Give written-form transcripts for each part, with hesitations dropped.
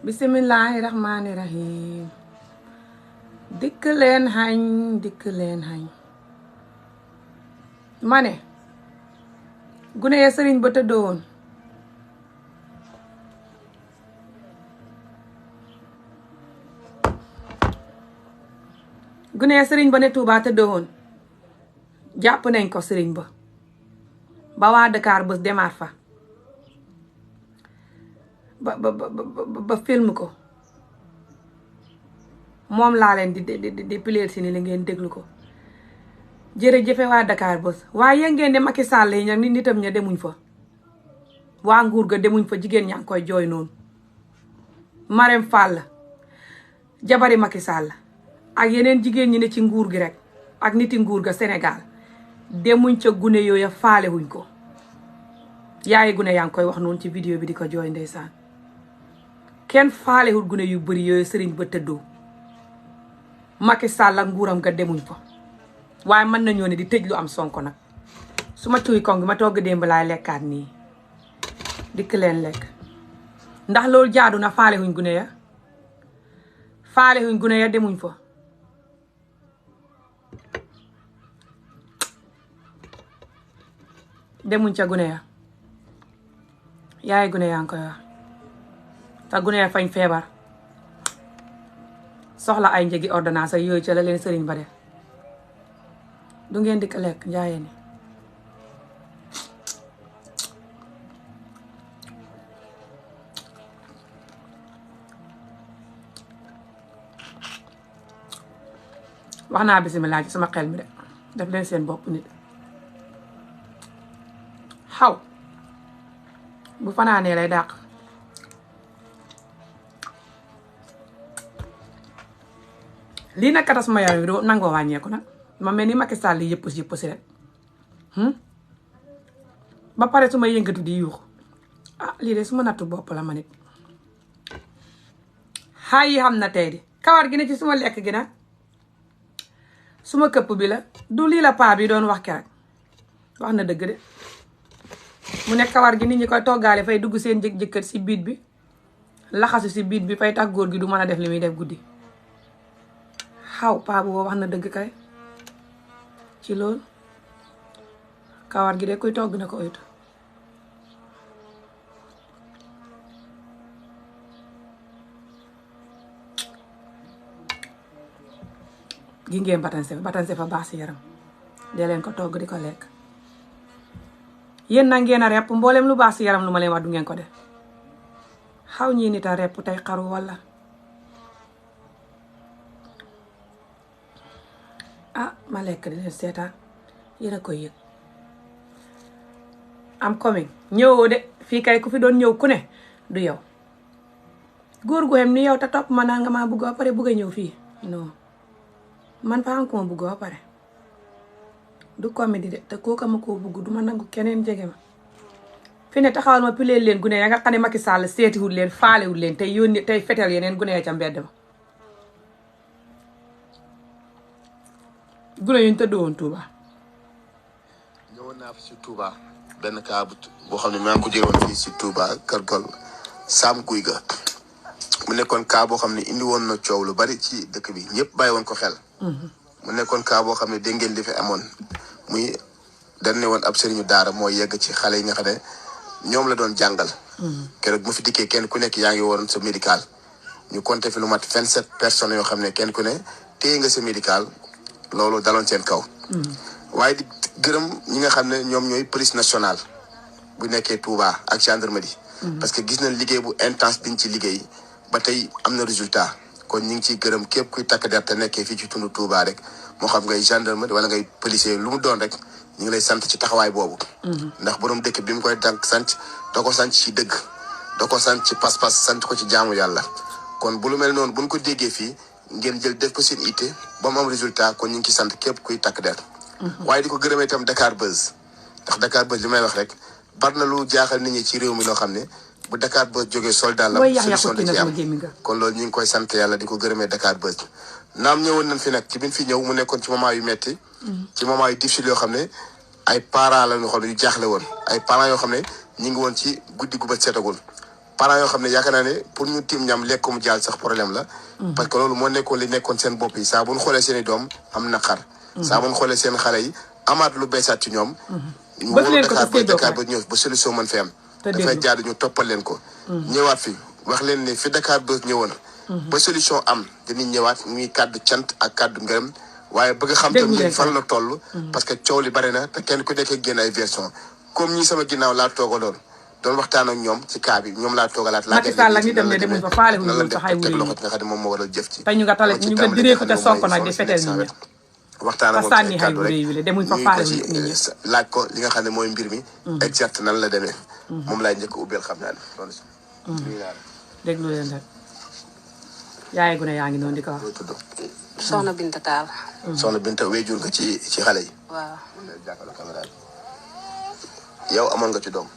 Bismillahirrahmanirrahim. dikk leen xañ ma ne gune ya sëriñ ba tëddoon gune ya sëriñ ba ne Tuubaa tëddoon jàpp nañ ko sëriñ ba waa Dakar bés demaat fa ba film ko moom laa leen di pileel si ni la ngeen déglu ko jërëjëfe waa Dakar bés waaye yéen ngeen de Macky Sall yi nag nitam ña demuñ fa waa nguur ga demuñ fa jigéen ñaa ngi koy jooy noonu Marème Fall jabari Macky Sall ak yeneen jigéen ñi ne ci nguur gi rek ak niti nguur ga Sénégal demuñ ca gune yooya faale wuñ ko yaayi gune yaa ngi koy wax noonu ci vidéo bi di ko jooy ndeysaan kenn faalewul gune yu bëri yooyu sëriñ ba tëddoo Macky Sall ak nguuram ga demuñ fa waaye mën nañoo ne di tëj lu am Sonko nag su ma cuy kong gi ma togg démb laay lekkaat nii dikk leen lekk ndax loolu jaadu na faalewuñ gune ya demuñ fa demuñ ca gune ya yaay gune yaa ngi koy wax te gune ya fañ feebar soxla ay njëgi ordonnance ak yooyu ca la leen sëriñ ba def du ngeen dikk lekk njaayeen ni wax naa bisimilah ci sama xel mi de def leen seen bopp nit xaw bu fanaanee lay dàq lii nag katas ma yaram wi doo nangoo wàññeeku nag ma mel ni Macky Sall yi yëpp si rek ba pare su ma yëngatu di yuuxu lii de su ma nattu bopp la ma nit xaay yi xam na tey di kawar gi ne ci suma lekk gi nag suma këpp bi la du lii la paa bi doon wax keroog wax na dëgg de mu ne kawar gi nit ñi koy toggaale fay dugg seen jëkkër si biit bi laxasu si biit bi fay tax góor gi du mën a def li muy def guddi xaw paa bu wax na dëgg kay ci loolu kawar gi de koy togg na ko oytu gi ngeen batanse fa baax si yaram dee leen ko togg di ko lekk yéen na ngeen a repp mboolem lu baax si yaram lu ma leen wax du ngeen ko def xaw ñii nit a repp tey xaru walla ma lekk di leen seetaan yéen a koy yëg am coming ñëwoo de fii kay ku fi doon ñëw ku ne du yow góor gu xem ni yow te topp ma naa nga maa bugg ba pare bugg a ñëw fii non man fa am ko ma bugg ba pare du comédie de te kooka ma koo bugg du ma nangu keneen jege ma fi ne taxawal ma pileel leen gune ya nga xam ne Macky Sall seetiwul leen faalewul leen tey yónni tey fetel yeneen gune ya ca mbedd ma gune yuñ tëddoon Touba. ñëwoon naa fi si Touba benn cas boo xam ne maa ngi ko jëloon fii si Touba Kër Gol Sam Guy ga mu nekkoon cas boo xam ne indi woon na coow lu bari ci dëkk bi ñëpp bàyyi woon ko xel. mu nekkoon cas boo xam ne dégg ngeen li fi amoon muy dañ ne woon ab sëriñu daara mooy yegg ci xale yi nga xam ne ñoom la doon jàngal. keroog mu fi dikkee kenn ku nekk yaa ngi woon sa médical ñu compté fi lu mat 27 personnes yoo xam ne kenn ku ne téye nga sa médical. loolu daloon seen kaw. waaye di gërëm ñi nga xam ne ñoom ñooy police nationale bu nekkee Touba ak gendarmerie. parce que gis nañ liggéey bu intense biñ ci liggéey ba tey am na résultat kon ñu ngi ciy gërëm képp kuy takk der te nekkee fii ci tund Touba rek moo xam ngay gendarmerie wala ngay policier lu mu doon rek ñu ngi lay sant ci taxawaay boobu. ndax borom dëkk bi mu koy tànk sant da ko sant ci dëgg da ko sant ci pas-pas sant ko ci jaamu yàlla kon bu lu mel noonu buñ ko déggee fii. ngeen jël def ko seen ité ba mu am résultat kon ñu ngi ci sant képp kuy takk der waaye di ko gërëmee itam Dakar Buzz ndax Dakar Buzz li may wax rek bar na lu jaaxal nit ñi ci réew mi loo xam ne bu Dakar Buzz jógee soldat la solution da ci am kon loolu ñu ngi koy sant yàlla di ko gërëmee Dakar Buzz naam ñëwoon nañ fi nag ci biñ fi ñëw mu nekkoon ci moment yu metti ci moment yu difficile yoo xam ne ay parents la ñu xam ne yu jaaxle woon ay parents yoo xam ne ñu ngi woon ci guddi gu bët setagul parents yoo xam ne yaakaar naa ne pour ñu tiim ñam lekk mu jaal sax problème la. parce que loolu moo nekkoon li nekkoon seen bopp yi saa bu ñu xoolee seen i doom am naqar. saa bu ñu xoolee seen xale yi amaat lu beesaat ci ñoom. ñu wóolu Dakar ba ñëw ba solution mën fi am. dafay jaadu ñu toppal leen ko. ñëwaat fi wax leen ne fi Dakar Buzz ñëwoon. ba solution am dinañ ñëwaat muy kàddu cant ak kàddu ngërëm. waaye bëgg xam tam yéen fan la toll. parce que coow li bari na te kenn ku nekk génn ay version comme ñi sama ginnaaw laa toogaloon doon waxtaan ak ñoom ci cas bi ñoom laa toogalaat. Macky Sall la ñu dem ne demuñ fa faale wuñu woon sax ay teg loxo nga xam ne moom moo waral jëf ci. te ñu nga tale ñu nga direeku te Sonko nag di fetel nit ñi. waxtaan ak moom sànni xay wu réew yi demuñ fa faale wuñu nit ñi. laaj ko li nga xam ne mooy mbir mi. exact nan la demee. moom laay njëkk ubbeel xam naa ne loolu si. déglu leen rek. yaay gu ne yaa ngi noonu di ko wax. Soxna Binta Tall. Soxna Binta wéjur nga ci xale yi. waaw. yow amoon nga ci doom.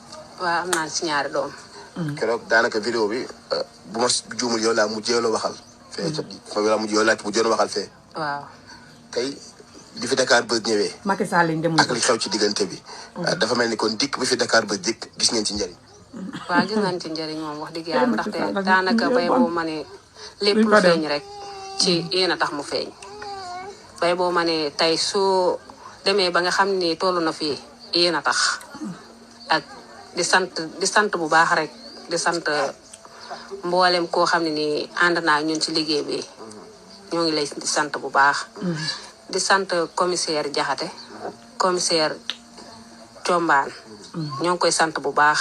waaw am naa ci ñaari doom. keroog daanaka vidéo bi bu ma juumul yow laa mujjee la waxal. fee ca yow laa mujjee waxal fee. waaw. tey bi fi Dakar Buzz ñëwee. Macky Sall lañ demuñ ak li xew ci diggante bi. dafa mel ni kon dikk bi fi Dakar Buzz dikk gis ngeen ci njëriñ. waaw gis nañ ci njëriñ moom wax dëgg yàlla ndaxte daanaka bay boo ma ne lépp lu feeñ rek ci yéen a tax mu feeñ. bay boo ma ne tey soo demee ba nga xam ni toll na fii yéen a tax ak di sant bu baax rek di sant mboolem koo xam ne nii ànd naa ñun ci liggéey bi ñoo ngi lay di sant bu baax. di sant commissaire Diakhaté commissaire Thiombane ñoo ngi koy sant bu baax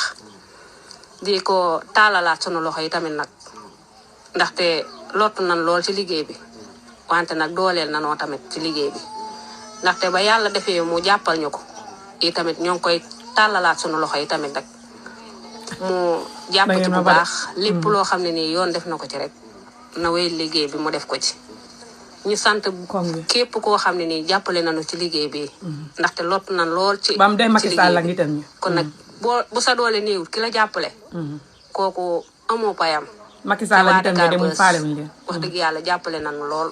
di ko taalalaat sunu loxo yi tamit nag ndaxte lottu nan lool ci liggéey bi wante nag dooleel nanoo tamit ci liggéey bi ndaxte ba yàlla defee mu jàppal ñu ko yi tamit ñoo ngi koy taalalaat sunu loxo yi tamit rek mu jàpp ci bu baax lépp loo xam ne nii yoon def na ko ci rek na wéy liggéey bi mu def ko ci ñu sant képp koo xam ne nii jàppale nañu ci liggéey bi ndaxte lottu nan lool ci bam day Macky Sall la nitam ñi kon nag bu sa doole néewul ki la jàppale kooku amoo payam Macky Sall la nitam ñi demuñ faale wuñu leen wax dëgg yàlla jàppale nañu lool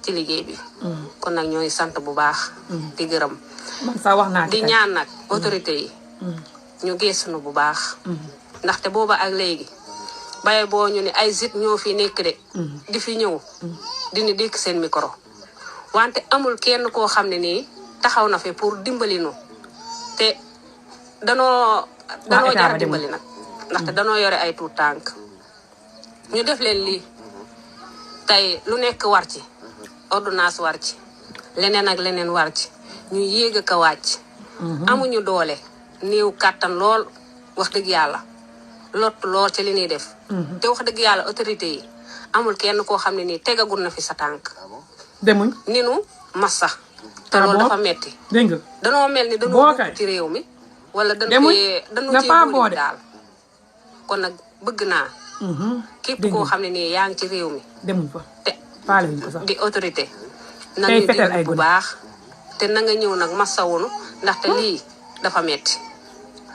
ci liggéey bi kon nag ñooy sant bu baax di gërëm man sax wax naa di ñaan nag autorité yi ñu gëstu bu baax ndaxte booba ak léegi baye boo ñu ne ay zit ñoo fi nekk de di fi ñëw dina dékk seen micro wante amul kenn koo xam ne nii taxaw na fi pour dimbali nu te danoo jar dimbali nag ndaxte danoo yore ay tuut tànk ñu def leen lii tey lu nekk war ci ordonnance war ci leneen ak leneen war ci ñu yéeg ak a wàcc amuñu doole néew kàttan lool wax dëgg yàlla lott lool ci li ñuy def te wax dëgg yàlla autorité yi amul kenn koo xam ne nii tegagul na fi sa tànk demuñ ni nu massa te loolu dafa metti dégg nga danoo mel ni dañoo bokk ci réew mi wala dañu ci boole daal kon nag bëgg naa képp koo xam ne nii yaa ngi ci réew mi demuñ fa te faale wuñ ko sax di autorité na ñu déglu bu baax te na nga ñëw nag massawunu ndaxte lii dafa metti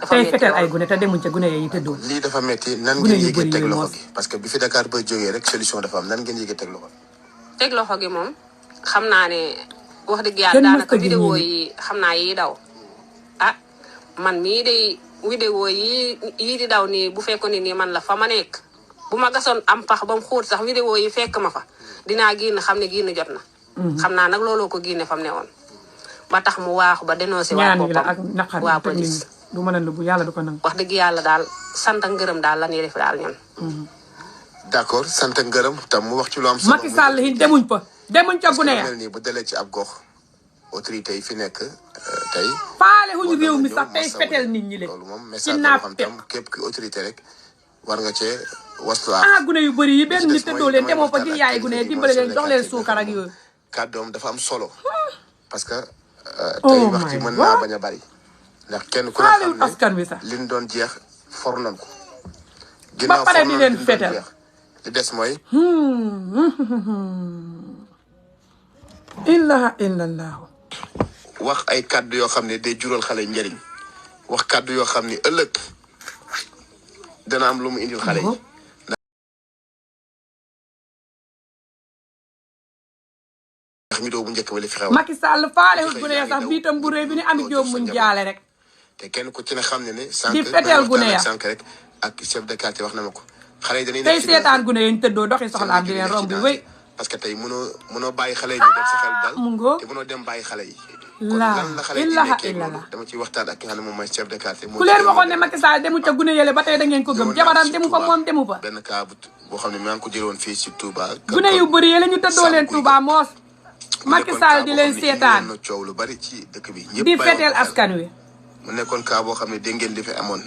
tey fetel ay gune te demuñ ca gune yi tëddoon lii dafa metti nan ngeen yéegee teg loxo gi parce que bi fi Dakar Buzz jógee rek solution dafa am nan ngeen yéegee teg loxo gi teg loxo gi moom xam naa ne wax dëgg yàlla daanaka vidéo yi xam naa yi daw ah man mii day vidéo yi di daw nii bu fekkoon ni nii man la fa ma nekk bu ma gasoon am pax ba mu xóot sax vidéo yi fekk ma fa dinaa génn xam ne génn jot na xam naa nag looloo ko génne fam ne woon ba tax mu waaxu ba dénoncé waa boppam waa police du mën a lu bu yàlla du ko nangu wax dëgg yàlla daal sant ak ngërëm daal la ñuy def daal ñun d'accord sant ak ngërëm tam mu wax ci lu am solo Macky Sall yi demuñ fa demuñ ca gune ya mel nii bu dalee ci ab gox autorité yi fi nekk tey faale wuñu réew mi sax tey fetel nit ñi loolu moom message boo xam tam képp ki autorité rek war nga cee wastu gune yu bëri yi benn nit tëddoo leen demoo fa gi yaay gune dimbale leen jox leen suukar ak yooyu kàddoom dafa am solo parce que tey wax ci mën naa bañ a bari ndax kenn ku ne xam ne askan wi sax liñ doon jeex for nañ ko ba pare di leen fetel li des mooy ilaha illallah wax ay kàddu yoo xam ne day jural xale njëriñ wax kàddu yoo xam ne ëllëg dana am lu mu indil xale yi ndax vidéo bu njëkk ba li fi xew Macky Sall faale wut gune ya sax biitam bu rëy bi ni Ami Jóob muñ jaale rek te kenn ku ci ne xam ne ne di fetel gune ya sànq rek ak chef de quartier wax na ma ko xale yi dañuy tey seetaan gune yi ñu tëddoo doxi soxlaam di leen romb wéy parce que tey mënoo bàyyi xale yi ñu def sa xel dal te mënoo dem bàyyi xale yi kon lan la xale yi nekkee loolu dama ciy waxtaan ak ki nga xam ne moom mooy chef de quartier ku leen waxoon ne Macky Sall demu ca gune yële ba tey da ngeen ko gëm jabaram demu fa moom demu fa benn cas boo xam ne maa ngi ko jëloon fii si Touba gune yu bëri yële ñu tëddoo leen Touba moos Macky Sall di leen seetaan na coow lu bari ci dëkk bi di feteel askan wi mu nekkoon cas boo xam ne dégg ngeen li fi amoon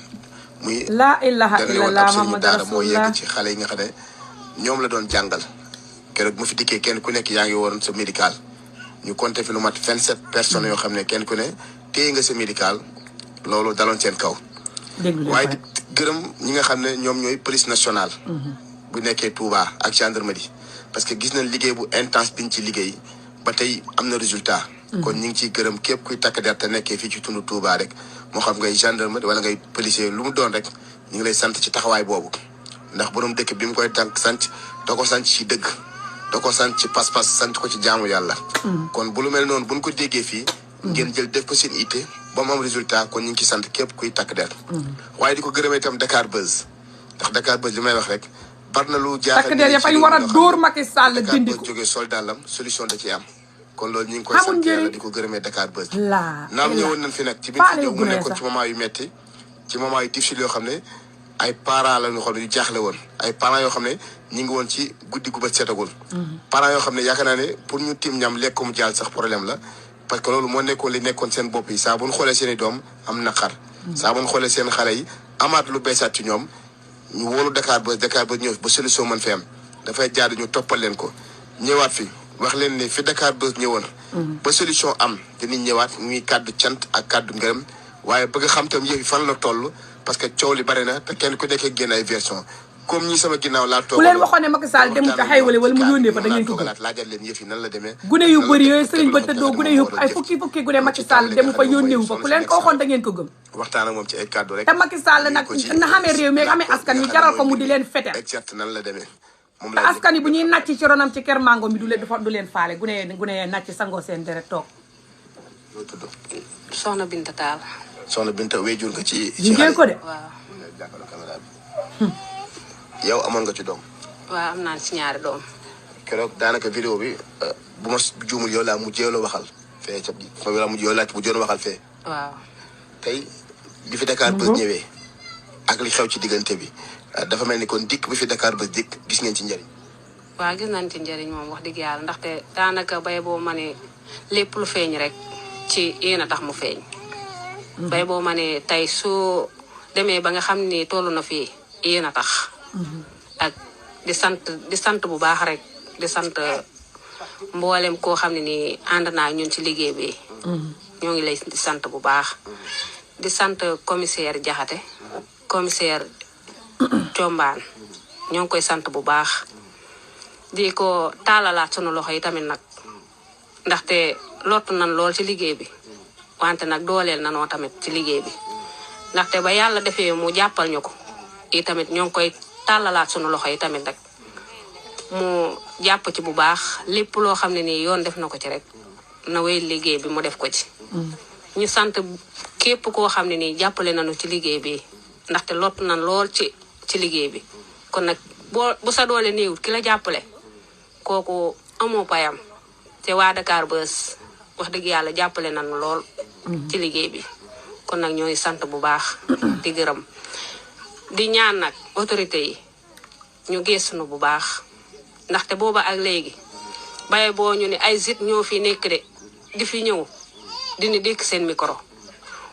muy laa ilaha illallah Muhammad daara moo rasulullah yegg ci xale yi nga xam ne ñoom la doon jàngal keroog mu fi dikkee kenn ku nekk yaa ngi woon sa médical ñu compté fi lu mat 27 personnes yoo xam ne kenn ku ne téye nga sa médical loolu daloon seen kaw waaye di gërëm ñi nga xam ne ñoom ñooy police nationale bu nekkee Touba ak gendarmerie parce que gis nañ liggéey bu intense biñ ci liggéey ba tey am na résultat kon ñu ngi ciy gërëm képp kuy takk der te nekkee fii ci tundu Touba rek moo xam ngay gendarmerie wala ngay policier lu mu doon rek ñu ngi lay sant ci taxawaay boobu ndax borom dëkk bi mu koy tànk sant da ko sant ci dëgg da ko sant ci pas-pas sant ko ci jaamu yàlla kon bu lu mel noonu buñ ko déggee fii ngeen jël def ko seen itte ba mu am résultat kon ñu ngi ci sant képp kuy takk der waaye di ko gërëmee itam Dakar Buzz ndax Dakar Buzz li may wax rek bar na lu jaaxal takk der ya fañ war a dóor Macky Sall dindi ko jógee soldat lam solution da ci am kon loolu ñu ngi koy sant yàlla di ko gërëmee Dakar Buzz naam ñëwoon nañ fi nag ci biir si jëw mu nekkoon ci moment yu metti ci moment yu difficile yoo xam ne ay parents la ñu xam ne yu jaaxle woon ay parents yoo xam ne ñi ngi woon ci guddi gu bët setagul parents yoo xam ne yaakaar naa ne pour ñu tim ñam lekk mu jaal sax problème la parce que loolu moo nekkoon li nekkoon seen bopp yi saa bu ñu xoolee seen i doom am naqar saa bu ñu xoolee seen xale yi amaat lu beesaat ci ñoom ñu wóolu Dakar Buzz ñëw ba solution mën fi am dafay jaadu ñu toppal leen ko ñëwaat fi wax leen ne fi Dakar Buzz ñëwoon ba solution am dinañ ñëwaat muy kàddu cant ak kàddu ngërëm waaye bëgg xam tam yëf yi fan la toll parce que coow li bari na te kenn ku nekk génn ay version comme ñi sama ginnaaw laa toog ku leen waxoon ne Macky Sall dem ca xaywale wala mu yónnee fa da ngeen ko gëm laajal leen yëf yi nan la demee gune yu bëri yooyu sëriñ ba tëddoo gune yu ay fukki gune Macky Sall dem fa yónneewu fa ku leen ko waxoon da ngeen ko gëm waxtaan ak moom ci ay kàddu rek te Macky Sall nag na xamee réew mi amee askan wi jaral ko mu di leen fetel exact nan la demee moom te askan yi bu ñuy nàcc ci ronam ci kër mango mi du leen faale gune yee nàcc sangoo seen deret toog loo tudd soxna Binta Tall soxna Binta wéjur nga ci ngeen ko de waaw yow amoon nga ci doom waaw am naa ci ñaari doom keroog daanaka vidéo bi bu ma juumul yow laa mujjee la waxal fee ca yow laa mujjee la mujjee waxal fee waaw tey bi fi Dakar Buzz ñëwee ak li xew ci diggante bi dafa mel ni kon dikk bi fi Dakar Buzz dikk gis ngeen ci njëriñ waaw gis nañ ci njëriñ moom wax dëgg yàlla ndaxte daanaka bay boo ma ne lépp lu feeñ rek ci yéen a tax mu feeñ bay boo ma ne tey soo demee ba nga xam ni toll na fii yéen a tax ak di sant bu baax rek di sant mboolem koo xam ne nii ànd naa ñun ci liggéey bi ñoo ngi lay di sant bu baax di sant commissaire Jaxate commissaire Combaan ñoo ngi koy sant bu baax di ko taalalaat sunu loxo yi tamit nag ndaxte lottu nan lool ci liggéey bi wante nag dooleel nanoo tamit ci liggéey bi ndaxte ba yàlla defee mu jàppal ñu ko i tamit ñoo ngi koy tàllalaat sunu loxo yi tamit rek mu jàpp ci bu baax lépp loo xam ne nii yoon def na ko ci rek na wéy liggéey bi mu def ko ci ñu sant képp koo xam ne nii jàppale nañu ci liggéey bi ndaxte lott nan lool ci liggéey bi kon nag bu sa doole néewut ki la jàppale kooku amoo payam te waa Dakar Buzz wax dëgg yàlla jàppale nañu lool ci liggéey bi kon nag ñooy sant bu baax di gërëm di ñaan nag autorité yi ñu gëstu bu baax ndaxte booba ak léegi baye boo ñu ne ay sit ñoo fi nekk de di fi ñëw dina dékk seen micro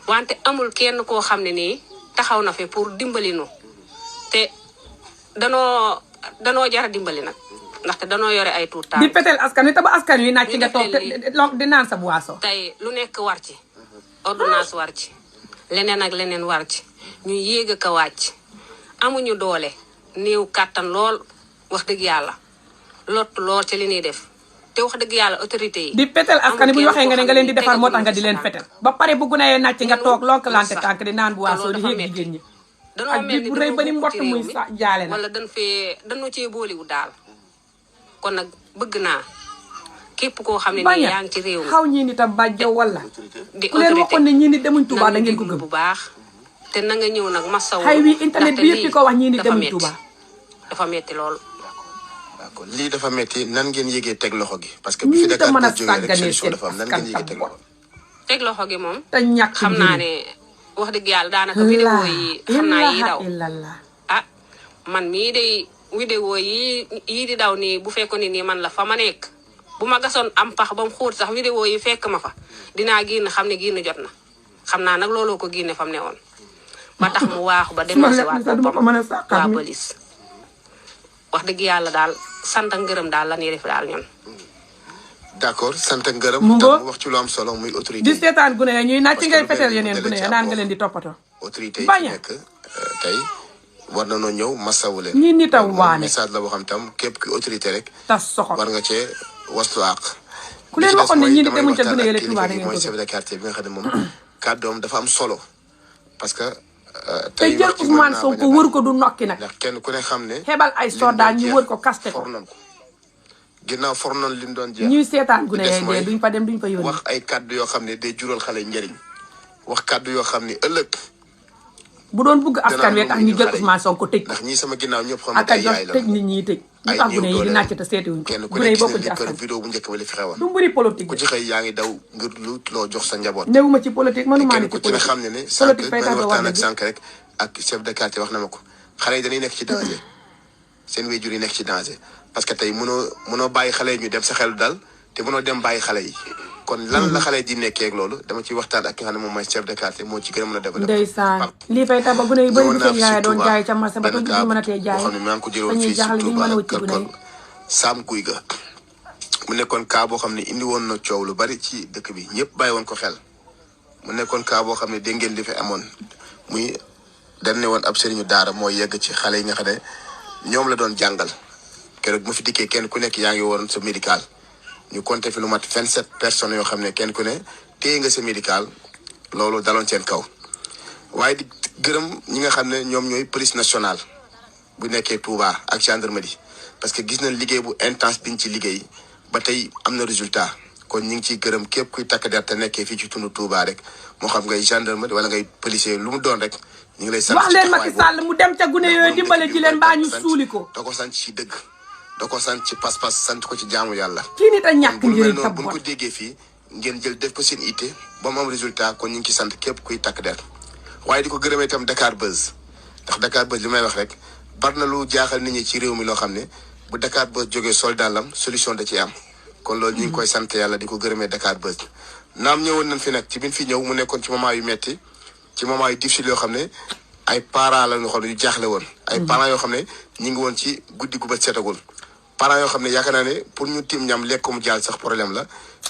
wante amul kenn koo xam ne nii taxaw na fi pour dimbali nu te danoo jara dimbali nag ndaxte danoo yore ay tuut di petel askan wi te ba askan wi nàcc nga toog di naan sa boisson tey lu nekk war ci ordonnance war ci leneen ak leneen war ci ñu yéeg ak a wàcc amuñu doole néew kàttan lool wax dëgg yàlla lott lool ci li ñuy def te wax dëgg yàlla autorité yi di petel askan wi bu ñu waxee nga ne nga leen di defar moo tax nga di leen fetel ba pare bu gunee nàcc nga toog lonkalante tànk di naan boisson di yéeg jigéen ñi danoo mel ni bu rëy ba ni mbott muy jaale na wala dañoo cee booliwu daal kon nag bëgg naa képp koo xam ne nii yaa ngi ci réew mi xaw ñii ni tam bàjjo wala di ku leen waxoon ne ñii ni demuñ Touba da ngeen ko gëm bu baax te na nga ñëw nag masawu. xay wi internet bi yëpp di ko wax ñii ni demuñ Touba. dafa metti lool. d'accord lii dafa metti nan ngeen yëgee teg loxo gi. parce que bi fi Dakar Buzz jógee rek solution dafa am nan ngeen yëgee teg loxo. teg loxo gi moom. te ñàkk xam naa ne wax dëgg yàlla daanaka vidéo yi xam naa yi daw. ah man mii de vidéo yi di daw nii bu fekkoon nii man la fa ma nekk bu ma gasoon am pax ba mu xóot sax vidéo yi fekk ma fa dinaa génn xam ne génn jot na xam naa nag looloo ko génne fa mu ne woon ba tax mu waaxu ba dénoncé waat boppam waa police wax dëgg yàlla daal sant ak ngërëm daal la ñuy def daal ñun. d'accord sant ak ngërëm. mu wax ci lu am solo muy autorité di seetaan gune ya ñuy nàcc ngay fetel yeneen gune ya naan nga leen di toppatoo. autorité yi fi nekk tey war na noo ñëw masawu leen. ñi nit a waane message la boo xam tam képp ki autorité rek. tas soxor war nga cee wastu àq. ku leen waxoon ne ñi di demuñ ca gune yële Touba da ngeen ko mooy chef de quartier bi nga xam ne moom kàddoom dafa am solo parce que. te jël Ousmane Sonko wër ko du nokki nag. ndax kenn ku ne xam ne. xebal ay soldat ñu wër ko kaste ko. ginnaaw for nañ li mu doon jeex. ñuy seetaan gune yee dee duñ fa dem duñ fa yónni. wax ay kàddu yoo xam ne day jural xale njëriñ wax kàddu yoo xam ne ëllëg. bu doon bugg askan wi tax ñu jël Ousmane Sonko tëj ko. ndax ñii sama ginnaaw ñëpp xam ak a jox tëj nit ñi tëj. ñu tax gune yi di nàcc te seetiwuñ ko. kenn ku gune ne yi gis bokkuñ ci nañ askan vidéo bu njëkk ba li fi xewoon. du mbiri politique ku ci xëy yaa ngi daw ngir lu loo jox sa njaboot. newuma ci politique mënuma ne ci ku ci ne politique. xam ne ne politique fay sànq tax waxtaan ak sànq rek ak chef de quartier wax na ma ko xale yi dañuy nekk ci danger seen wéjur yi nekk ci danger parce que tey mënoo bàyyi xale yi ñu dem sa xelu dal te mënoo dem bàyyi xale yi kon lan la xale yi di nekkee ak loolu dama ciy waxtaan ak ki nga xam ne moom mooy chef de quartier moo ci gën a mën a développé. ndeysaan lii fay tax ba gune yu bëri bu seen yaay doon jaay ca marché ba to duñu mën a tee jaay xam ne maa ngi ko jëloon dañuy fii si jaaxle duñu mën a wëcc Touba gune yi. Sam Guy ga mu nekkoon cas boo xam ne indi woon na coow lu bari ci dëkk bi ñëpp bàyyi woon ko xel mu nekkoon cas boo xam ne dégg ngeen li fi amoon muy dañ ne woon ab sëriñu daara mooy yegg ci xale yi nga xam ne ñoom la doon jàngal keroog mu fi dikkee kenn ku nekk yaa ngi woon sa médical ñu compté fi lu mat 27 personnes yoo xam ne kenn ku ne téye nga sa médical loolu daloon seen kaw waaye di gërëm ñi nga xam ne ñoom ñooy police nationale bu nekkee Touba ak gendarmerie parce que gis nañ liggéey bu intense biñ ci liggéey ba tey am na résultat kon ñu ngi ciy gërëm képp kuy takk der te nekkee fii ci tunu Touba rek moo xam ngay gendarmerie wala ngay policier lu mu doon rek ñu ngi lay sant wax leen Macky Sall mu dem ca gune yooyu dimbale ji leen baa ñu suuli ko. da ko sant ci dëgg da ko sant ci pas-pas sant ko ci jaamu yàlla. kii nit a ñàkk njëriñ tab bu ñu ko déggee fii ngeen jël def ko seen itte ba mu am résultat kon ñu ngi ci sant képp kuy takk der waaye di ko gërëmee itam Dakar Buzz ndax Dakar Buzz li may wax rek bar na lu jaaxal nit ñi ci réew mi loo xam ne bu Dakar Buzz jógee soldaalam solution da ciy am kon loolu ñu ngi koy sant yàlla di ko gërëmee Dakar Buzz naam ñëwoon nañ fi nag ci biñ fi ñëw mu nekkoon ci moment yu metti ci moment yu difficile yoo xam ne ay parents la ñu xam ne yu jaaxle woon ay parents yoo xam ne ñu ngi woon ci guddi gu bët setagul parents yoo xam ne yaakaar naa ne pour ñu tim ñam lekk mu jaal sax problème la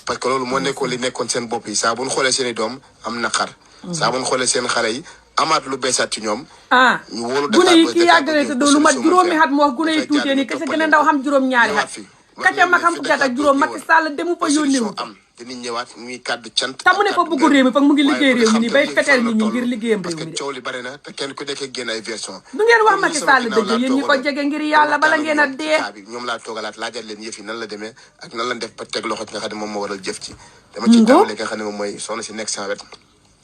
parce que loolu moo nekkoon li nekkoon seen bopp yi saa bu ñu xoolee seen i doom am naqar saa bu ñu xoolee seen xale yi amaat lu beesaat ci ñoom ñu wóolu gune yi ki yàggale te doo lu mat juróomi at moo gune yi tuutee nii ka ca gën a ndaw xam juróom-ñaari at ka ca mag xam fukki at ak juróom Macky Sall demu fa yónnewu am te nit ñëwaat muy kàddu cant te mu ne fa bëgg réew mi fa mu ngi liggéey réew mi nii bay feteel nit ñi ngir liggéeyam réew mi parce que coow li bari na te kenn ku nekk génn ay version du ngeen wax Macky Sall dëgg yéen ñi ko jege ngir yàlla bala ngeen a dee ñoom laa toogalaat laajal leen yëf yi nan la demee ak nan la def ba teg loxo ci nga xam ne moom moo waral jëf ci dama ci tàmbale nga xam ne moom mooy soxna si nekk sans wet